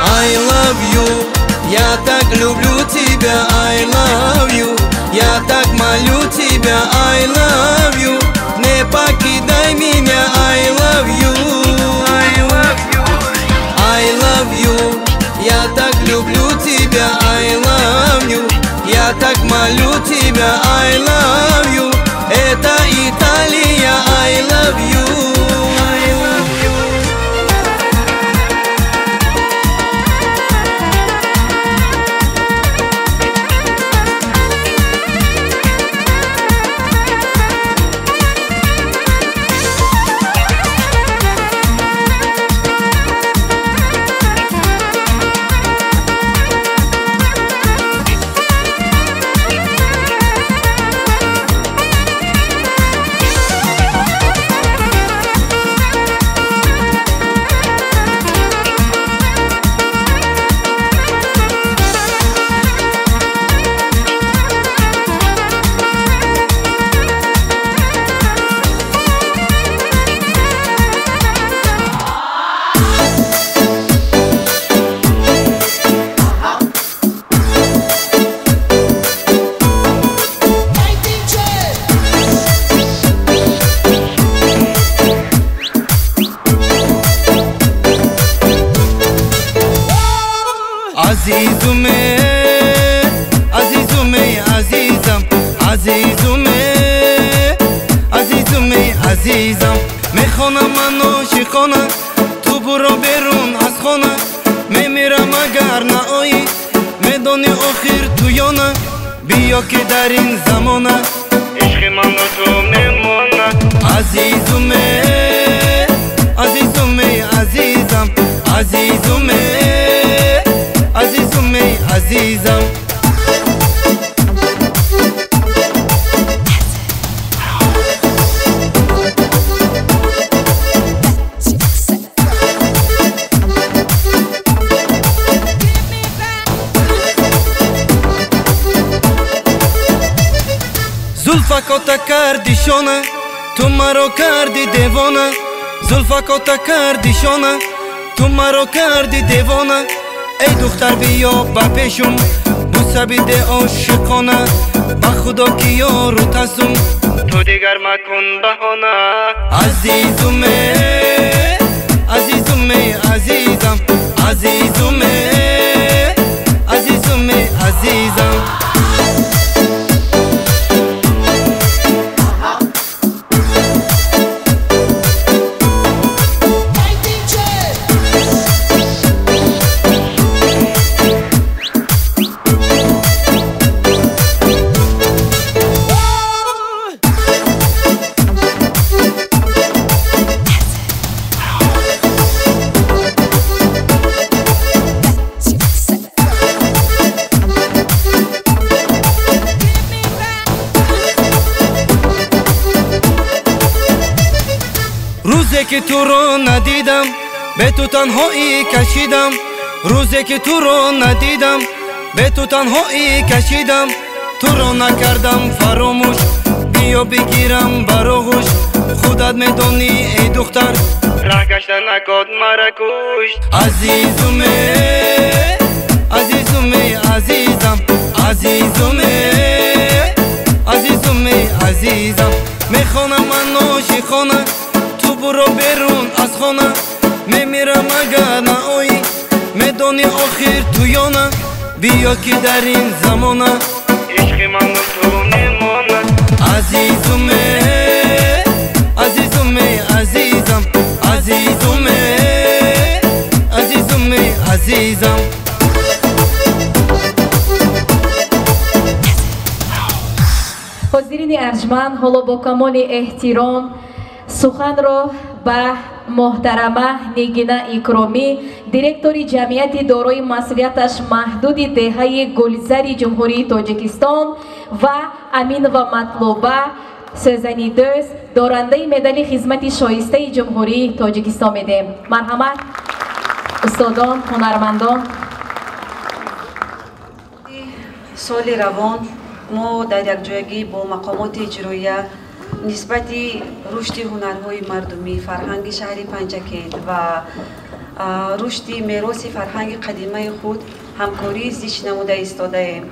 I love you, я так люблю тебя, I love you, я так молю тебя, I love you, не покидай меня, I love you. I love you, я так люблю тебя, I love you, я так молю тебя, I love you, это Италия, I love you. Азизуме, азизуме, азизам, азизуме, азизуме, азизам. Мехонам ман ошиқона, ту буро берун аз хона. Мемирам агар наоӣ, медонӣ охир туёна. Биё ки дар ин замона ишқи ману ту мемонад. Азизуме, азизуме, азизам, азизуме, азизуме, азизам. Зулфакота карди шона, ту маро карди девона. Зулфакота карди шона, ту маро карди девона. Эй духтар биё ба пешум, буса биде ошиқона. Ба худо ки ёру тасум, ту дигар макун баҳона. Азизуме, азизуме, азизам, азизуме, азизуме, азизам. Рӯзе ки туро надидам, бе ту танҳоӣ кашидам. Рӯзе ки туро надидам, бе ту танҳоӣ кашидам. Туро накардам фаромӯш, биё бигирам бар оғӯш. Худат медонӣ, эй духтар, раҳ гашта накод мара кушт. Азизуме, азизуме, азизам, азизуме, азизуме, азизам. Мехонам ман ошиқона, ту буро берун аз хона. Мемирам агар наоӣ, медонӣ охир туёна. Биё ки дар ин замона ишқи ману ту мемонад. Азизуме, азизуме, азизам, азизуме, азизуме, азизам. Ҳозирини арҷманд, ҳоло бо камоли эҳтиром суханро ба муҳтарама Нигина Икромӣ, директори ҷамъияти дорои масъулияташ маҳдуди деҳаи Гулзари Ҷумҳурии Тоҷикистон ва Аминова Матлуба сӯзанидӯз, дорандаи медали хизмати шоистаи Ҷумҳурии Тоҷикистон медиҳем. Марҳамат, устодон, ҳунармандон. Соли равон мо дар якҷоягӣ бо мақомоти иҷроия нисбати рушди ҳунарҳои мардумӣ, фарҳанги шаҳри Панҷакент ва рушди мероси фарҳанги қадимаи худ ҳамкории зич намуда истодаем.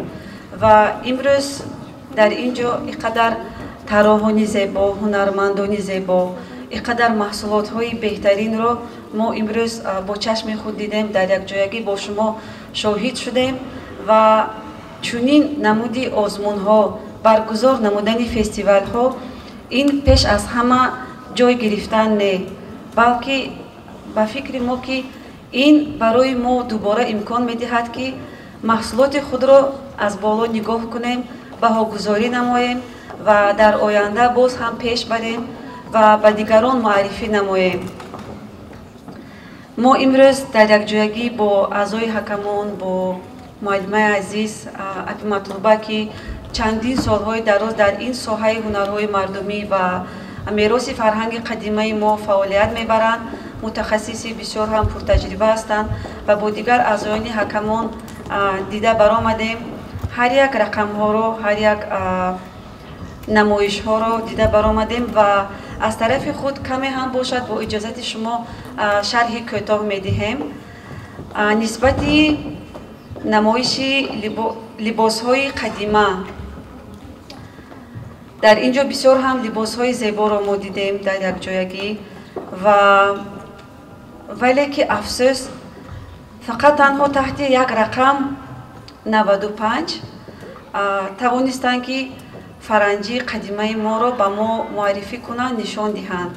Ва имрӯз дар ин ҷо ин қадар тарроҳони зебо, ҳунармандони зебо, ин қадар маҳсулотҳои беҳтаринро мо имрӯз бо чашми худ дидем, дар якҷоягӣ бо шумо шоҳид шудем. Ва чунин намуди озмунҳо, баргузор намудани фестивалҳо ин пеш аз ҳама ҷой гирифтан не, балки ба фикри мо ки ин барои мо дубора имкон медиҳад, ки маҳсулоти худро аз боло нигоҳ кунем, баҳогузорӣ намоем ва дар оянда боз ҳам пеш барем ва ба дигарон муаррифӣ намоем. Мо имрӯз дар якҷоягӣ бо аъзои ҳакамон, бо муаллимаи азиз апи Матлуба, ки чандин солҳои дароз дар ин соҳаи ҳунарҳои мардумӣ ва мероси фарҳанги қадимаи мо фаъолият мебаранд, мутахассиси бисёр ҳам пуртаҷриба ҳастанд, ва бо дигар аъзоёни ҳакамон дида баромадем. Ҳар як рақамҳоро, ҳар як намоишҳоро дида баромадем ва аз тарафи худ каме ҳам бошад бо иҷозати шумо шарҳи кӯтоҳ медиҳем. Нисбати намоиши либосҳои қадима дар ин ҷо бисёр ҳам либосҳои зеборо мо дидем дар якҷоягӣ, ва вале ки афсӯс, фақат танҳо таҳти як рақам 95 тавонистанд, ки фаранҷии қадимаи моро ба мо муаррифӣ кунанд, нишон диҳанд.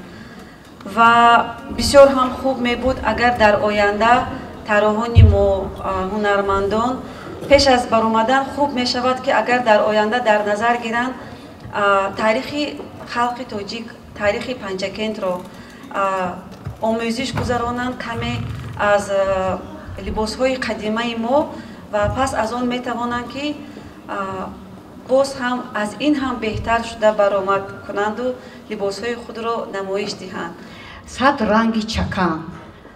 Ва бисёр ҳам хуб мебуд, агар дар оянда тарроҳони мо, ҳунармандон пеш аз баромадан хуб мешавад, ки агар дар оянда дар назар гиранд таърихи халқи тоҷик, таърихи Панҷакентро омӯзиш гузаронанд каме аз либосҳои қадимаи мо, ва пас аз он метавонанд, ки боз ҳам аз ин ҳам беҳтар шуда баромад кунанду либосҳои худро намоиш диҳанд. Сад ранги чакан,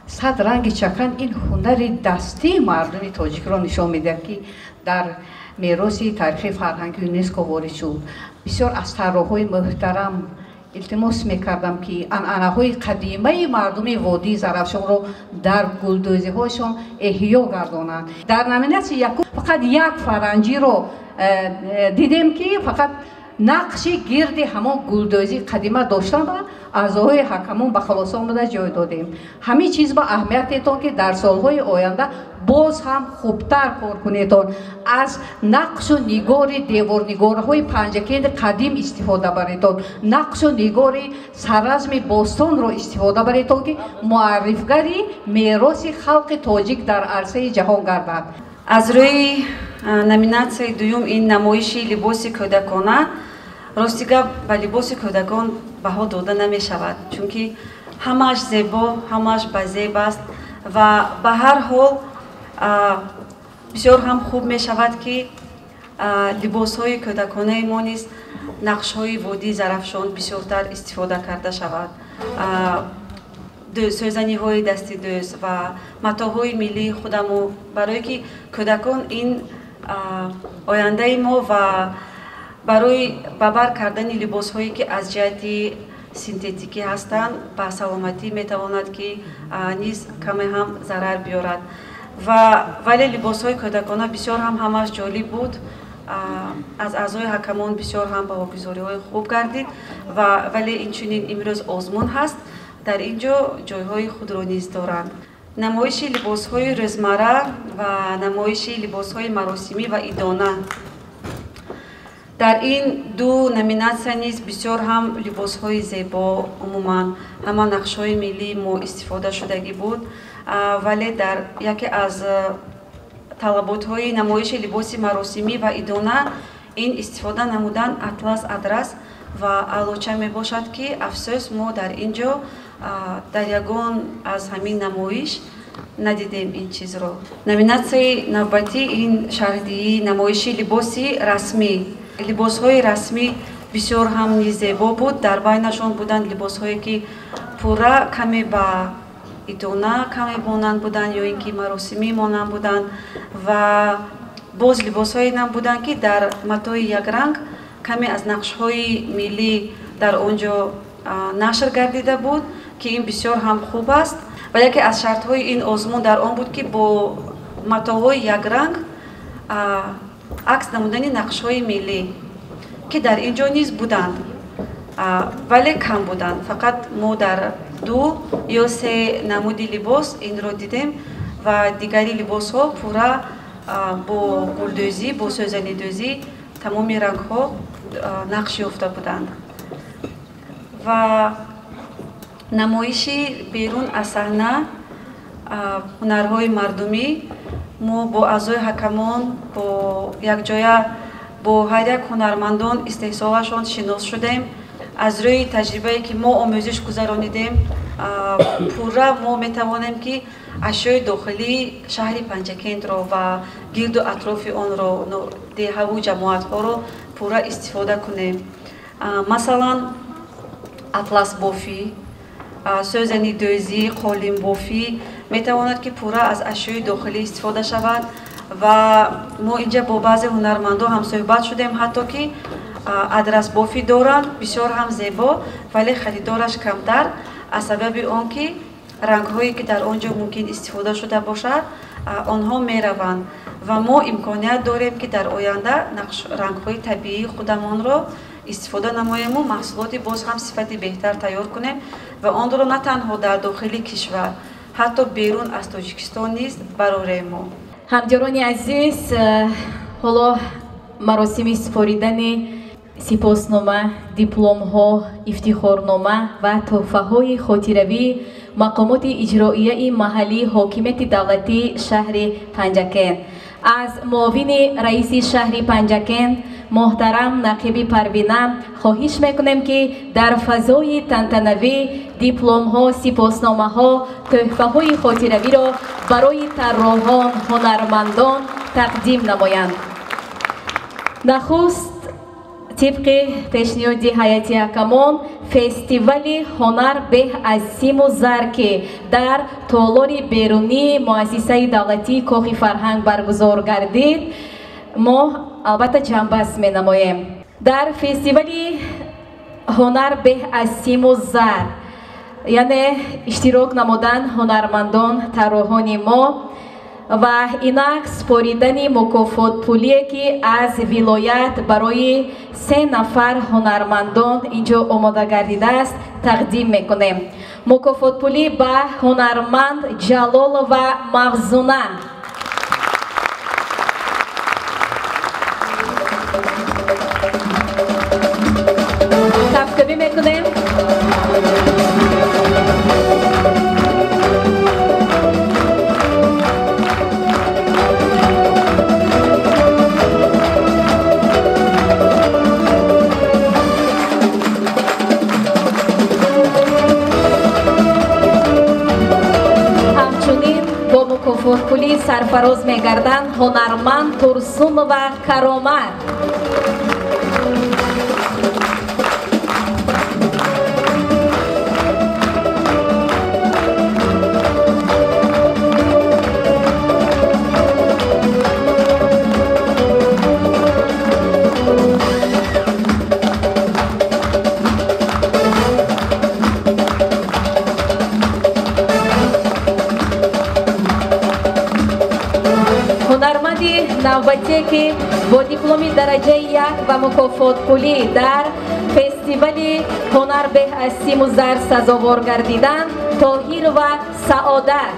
сад ранги чакан ин ҳунари дастии мардуми тоҷикро нишон медиҳад, ки дар мероси таърихи фарҳанги ЮНЕСКО ворид шуд. Бисёр аз тарроҳҳои муҳтарам илтимос мекардам, ки анъанаҳои қадимаи мардуми водии Зарафшонро дар гулдӯзиҳояшон эҳё гардонанд. Дар номинатсияи якум фақат як фаранҷиро дидем, ки фақат нақши гирди ҳамон гулдӯзии қадима доштан ва аъзоҳои ҳакамон ба хулоса омада ҷой додем. Ҳамин чиз ба аҳамият етон, ки дар солҳои оянда боз ҳам хубтар кор кунедон, аз нақшу нигори деворнигорҳои Панҷакенди қадим истифода баредон, нақшу нигори саразми бостонро истифода баредон, ки муаррифгари мероси халқи тоҷик дар арсаи ҷаҳон гардад. Аз рӯи номинатсияи дуюм ин намоиши либоси кӯдакона, рости гап, ба либоси кӯдакон баҳо дода намешавад, чунки ҳамааш зебо, ҳамааш базеб аст ва ба ҳар ҳол бисёр ҳам хуб мешавад, ки либосҳои кӯдаконаи мо низ нақшҳои водии Зарафшон бисёртар истифода карда шавад. Сӯзаниҳои дасти дӯз ва матоъҳои миллии худамо, барое ки кӯдакон ин ояндаи мо ва барои ба бар кардани либосҳое ки аз ҷиҳати синтетикӣ ҳастанд, ба саломатӣ метавонад ки низ каме ҳам зарар биёрад. Ва вале либосҳои кӯдакона бисёр ҳам ҳамаш ҷолиб буд. Аз аъзои ҳакамон бисёр ҳам баҳогузориҳои хуб гардид. Ва вале инчунин имрӯз озмун ҳаст, дар ин ҷо ҷойҳои худро низ доранд. Намоиши либосҳои рӯзмарра ва намоиши либосҳои маросимӣ ва идона. Дар ин ду номинатсия низ бисёр ҳам либосҳои зебо, умуман ҳама нақшҳои миллии мо истифода шудагӣ буд. Вале дар яке аз талаботҳои намоиши либоси маросимӣ ва идона ин истифода намудан атлас, адрас ва алоча мебошад, ки афсӯс мо дар ин ҷо дар ягон аз ҳамин намоиш надидем ин чизро. Номинатсияи навбатӣ ин шаҳрдиҳии намоиши либоси расмӣ. Либосҳои расмӣ бисёр ҳам низ зебо буд. Дар байнашон буданд либосҳое ки пурра каме ба идона каме монанд буданд ё ин ки маросимӣ монанд буданд, ва боз либосҳое нам буданд, ки дар матои якранг каме аз нақшҳои миллӣ дар он ҷо нашр гардида буд, ки ин бисёр ҳам хуб аст. Ва яке аз шартҳои ин озмун дар он буд, ки бо матоҳои якранг акс намудани нақшҳои миллӣ, ки дар ин ҷо низ буданд, вале кам буданд. Фақат мо дар ду ё се намуди либос инро дидем ва дигари либосҳо пурра бо гулдӯзӣ, бо сӯзанидӯзӣ тамоми рангҳо нақш ёфта буданд. Ва намоиши берун аз саҳна ҳунарҳои мардумӣ мо бо аъзои ҳакамон, бо якҷоя бо ҳар як ҳунармандон истеҳсолашон шинос шудем. Аз рӯи таҷрибае ки мо омӯзиш гузаронидем, пурра мо метавонем ки ашёи дохилии шаҳри Панҷакентро ва гирду атрофи онро, деҳаву ҷамоатҳоро пурра истифода кунем. Масалан, атласбофӣ, сӯзанидӯзӣ, қолинбофӣ метавонад ки пурра аз ашёи дохилӣ истифода шавад. Ва мо инҷа бо баъзе ҳунармандон ҳамсӯҳбат шудем, ҳатто ки адрасбофӣ доранд, бисёр ҳам зебо, вале харидораш камтар, аз сабаби он ки рангҳое ки дар он ҷо мумкин истифода шуда бошад, онҳо мераванд. Ва мо имконият дорем, ки дар оянда рангҳои табиии худамонро истифода намоему маҳсулоти боз ҳам сифати беҳтар тайёр кунем ва онро на танҳо дар дохили кишвар, ҳатто берун аз Тоҷикистон низ барорем мо. Ҳамдиёрони азиз, ҳоло маросими супоридани сипоснома, дипломҳо, ифтихорнома ва тӯҳфаҳои хотиравии мақомоти иҷроияи маҳаллии ҳокимияти давлатии шаҳри Панҷакент аз муовини раиси шаҳри Панҷакент муҳтарам Нақиби Парвина хоҳиш мекунем, ки дар фазои тантанавӣ дипломҳо, сипосномаҳо, тӯҳфаҳои хотиравиро барои тарроҳон, ҳунармандон тақдим намоянд. Нахуст тибқи пешниҳоди ҳайати ҳакамон фестивали ҳунар беҳ аз симу зар, ки дар толори берунии муассисаи давлатии Кохи фарҳанг баргузор гардид, мо албатта ҷамъбаст менамоем. Дар фестивали ҳунар беҳ аз симу зар, яъне иштирок намудан ҳунармандон, тарроҳони мо ва инак супоридани мукофотпулие, ки аз вилоят барои се нафар ҳунармандон инҷо омода гардидааст, тақдим мекунем. Мукофотпулӣ ба ҳунарманд Ҷалолова Мавзуна. Кафкӯбӣ мекунем. Ҳамчунин бо мукофотпулӣ сарфароз мегарданд ҳунарманд Турсунова Каромат. Ҳунарманди навбатие, ки бо дипломи дараҷаи як ва мукофотпулӣ дар фестивали ҳунар беҳ аз симу зар сазовор гардиданд, Тоҳирова Саодат.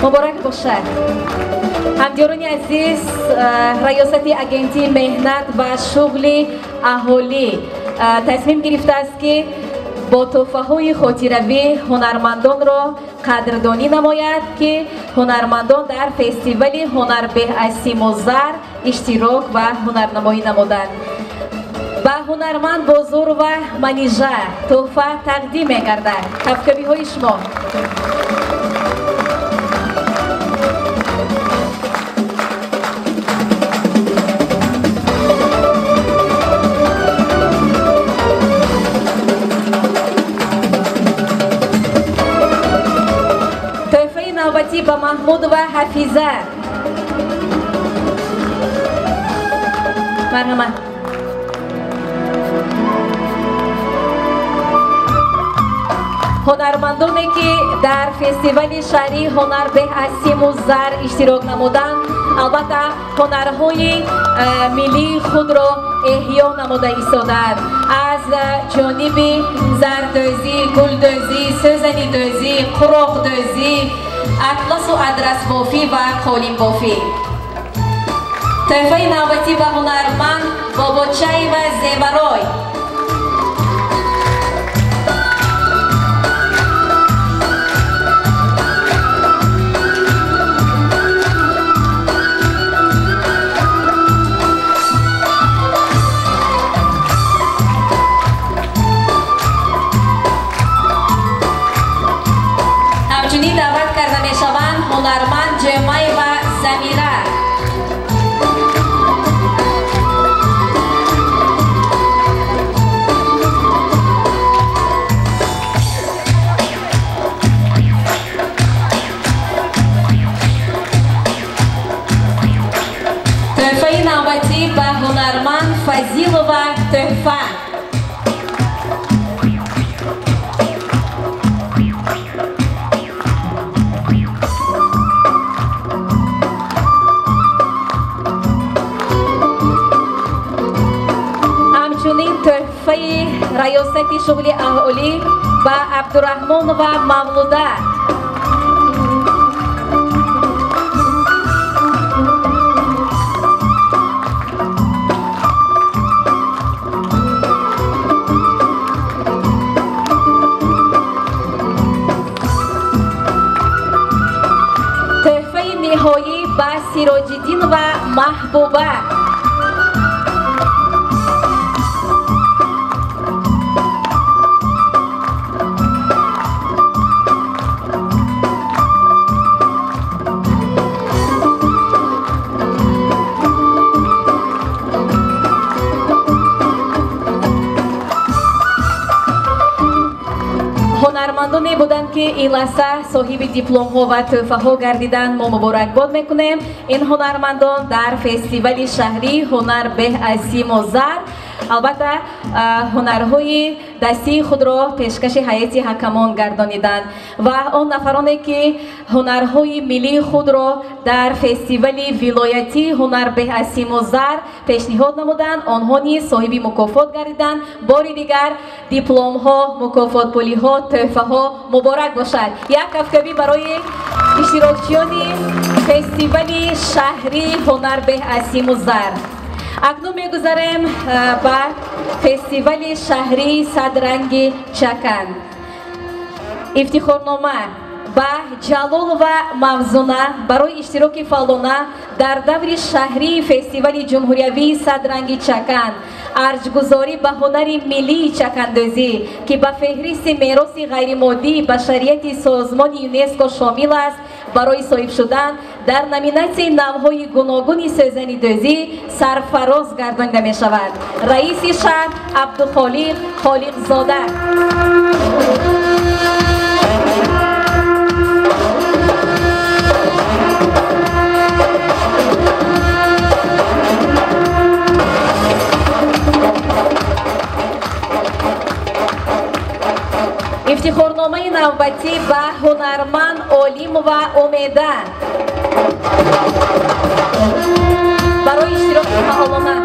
Муборак бошад. Ҳамдиёрони азиз, раёсати агентии меҳнат ва шуғли аҳолӣ тасмим гирифтааст, ки бо тӯҳфаҳои хотиравӣ ҳунармандонро қадрдонӣ намояд, ки ҳунармандон дар фестивали ҳунар беҳ аз симу зар иштирок ва ҳунарнамоӣ намуданд. Ба ҳунарманд Бозурова Манижа тӯҳфа тақдим мегардад. Кафкабиҳои шумо. Навбатӣ ба Маҳмудова Ҳафиза. Марҳамат. Ҳунармандоне, ки дар фестивали шаҳрии ҳунар беҳ аз симу зар иштирок намуданд, албатта ҳунарҳои миллии худро эҳё намуда истодаанд. Аз ҷониби зардӯзӣ, гулдӯзӣ, сӯзанидӯзӣ, қуроқдӯзӣ, атласу адрасбофӣ ва қолинбофӣ. Тӯҳфаи навбатӣ ба ҳунарманд Бобочаева Зеварой. Ҳамчунин даъват карда мешаванд ҳунарманд Ҷемаева Замира. Тӯҳфаи навбатӣ ба ҳунарманд Фазилова Тӯҳфа. Ҳамчунин тӯҳфаи раёсати шуғли аҳолӣ ба Абдураҳмонова Мавлуда. Тӯҳфаи ниҳоӣ ба Сироҷиддинова Маҳбуба. Ҳунармандоне буданд, ки ин лаҳза соҳиби дипломҳо ва тӯҳфаҳо гардиданд. Мо муборакбод мекунем ин ҳунармандон дар фестивали шаҳрии ҳунар беҳ аз симу зар. Албатта, ҳунарҳои дастии худро пешкаши ҳайати ҳакамон гардониданд ва он нафароне, ки ҳунарҳои миллии худро дар фестивали вилоятии ҳунар беҳ аз симу зар пешниҳод намуданд, онҳо низ соҳиби мукофот гардиданд. Бори дигар дипломҳо, мукофотпулиҳо, тӯҳфаҳо муборак бошад. Як кафкабӣ барои иштирокчиёни фестивали шаҳрии ҳунар беҳ аз симу зар. Акнун мегузарем ба фестивали шаҳрии садранги чакан. Ифтихорнома ба Ҷалолова Мавзуна барои иштироки фаъолона дар даври шаҳрии фестивали ҷумҳуриявии садранги чакан, арҷгузорӣ ба ҳунари миллии чакандӯзӣ, ки ба феҳристи мероси ғайримоддии башарияти созмони ЮНЕСКО шомил аст, барои соҳиб шудан дар номинатсияи навъҳои гуногуни сӯзанидӯзӣ сарфароз гардонида мешавад. Раиси шаҳр Абдухолиқ Холиқзода. ба ҳунарманд Олимова Умеда барои иштироки фаъолона.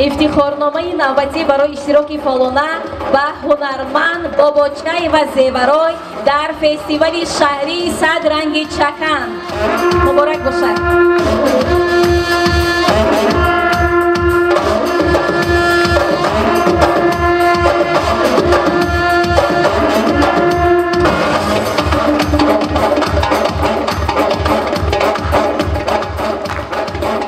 Ифтихорномаи навбатӣ барои иштироки фаъолона ба ҳунарманд Бобочаева Зеварой дар фестивали шаҳрии Сад ранги чакан. Муборак бошад.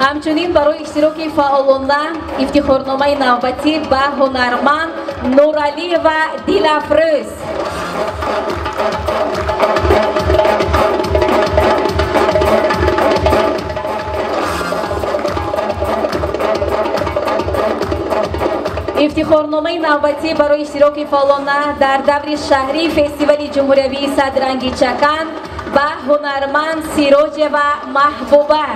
Ҳамчунин барои иштироки фаъолона ифтихорномаи навбатӣ ба ҳунарманд Нуралиева Дилафрӯз. Ифтихорномаи навбатӣ барои иштироки фаъолона дар даври шаҳрии фестивали ҷумҳуриявии Сад ранги чакан ба ҳунарманд Сироҷева Маҳбуба.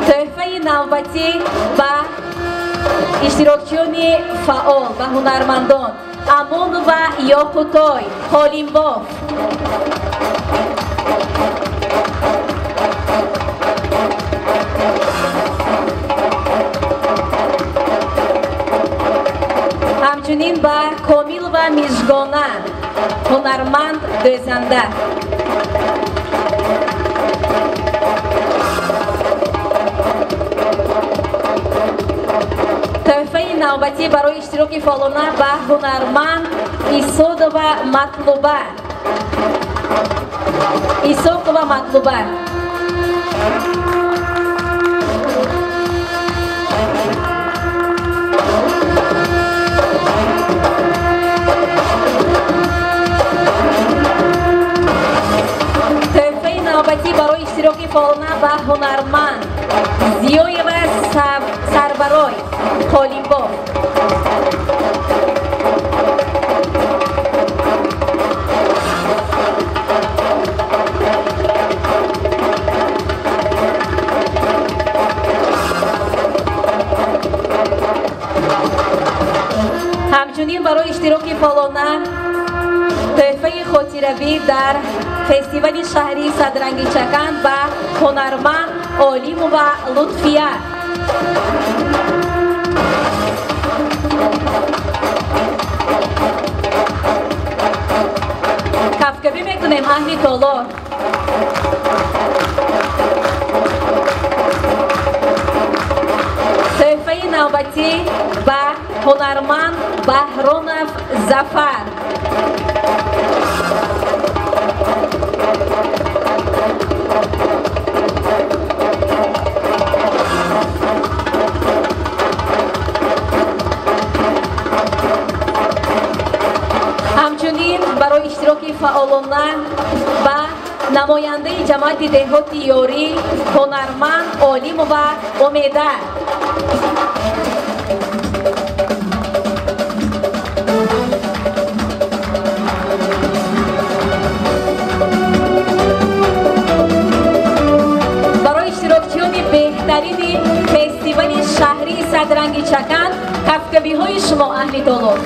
Тӯҳфаи навбатӣ ба иштирокчиёни фаъол ва ҳунармандон Амонова Ёқутой Ҳолимбоф. Ҳамчунин ба Комилова Мижгона, ҳунарманд дӯзанда. Тӯҳфаи навбатӣ барои иштироки фаъолона ба ҳунарманд Исодова Матлуба. Исоқова Матлуба. Тӯҳфаи навбатӣ барои иштироки фаъолона ба ҳунарманд Зиёева Сарбарой Қолимбоф. Ҳамчунин барои иштироки фаъолона тӯҳфаи хотиравӣ дар фестивали шаҳрии Сад ранги чакан ба ҳунарманд Олимова Лутфия. Кафкабӣ мекунем аҳли толор. Тӯҳфаи навбатӣ ба ҳунарманд Баҳронов Зафар. Ҳамчунин барои иштироки фаъолона ба намояндаи ҷамоати деҳоти Ёрӣ ҳунарманд Олимова Умеда. Барои иштирокчиёни беҳтарини фестивали шаҳрии Сад ранги чакан кафкабиҳои шумо аҳли толор.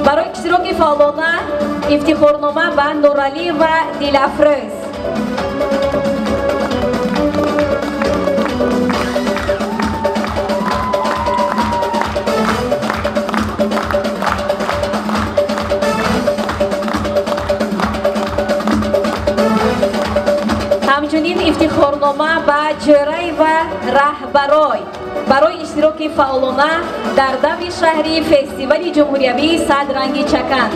Барои иштироки фаъолона ифтихорнома ба Нуралиева Дилафрӯз. Ҳамчунин ифтихорнома ба Ҷӯраева Раҳбарой барои иштироки фаъолона дар даври шаҳрии фестивали ҷумҳуриявии Садранги чакан.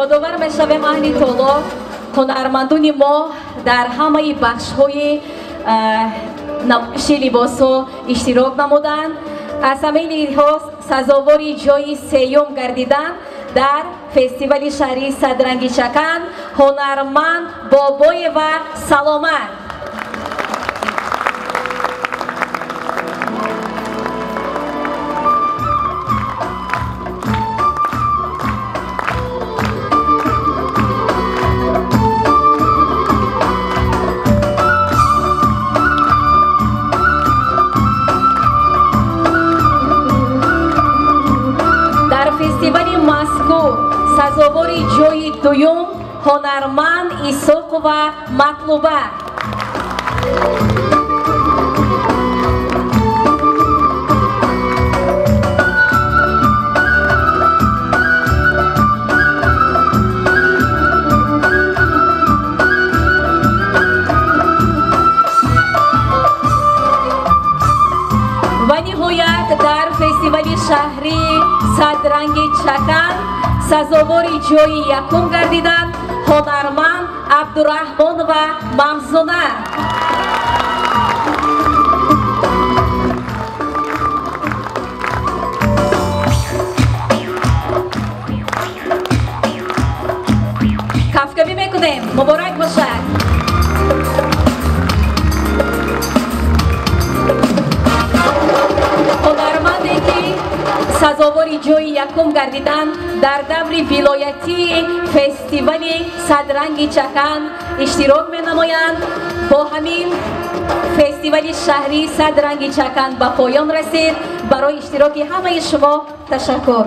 Ёдовар мешавем, аҳли толор, ҳунармандони мо дар ҳамаи бахшҳои намоиши либосҳо иштирок намуданд. Аз ҳамин лиҳоз сазовори ҷои сеюм гардиданд дар фестивали шаҳрии Садранги чакан ҳунарманд Бобоева Саломат. Сазовори ҷои дуюм ҳунарманд Исоқова Матлуба. Ва ниҳоят дар фестивали шаҳрии Садранги чакан сазовори ҷои якум гардиданд ҳунарманд Абдураҳмонова Мавзуна. Кафкабӣ мекунем, муборак бошад. Ҳунарманде ки сазовори ҷои якум гардиданд дар даври вилоятии фестивали Садранги чакан иштирок менамоянд. Бо ҳамин фестивали шаҳрии Садранги чакан ба поён расид. Барои иштироки ҳамаи шумо ташаккур.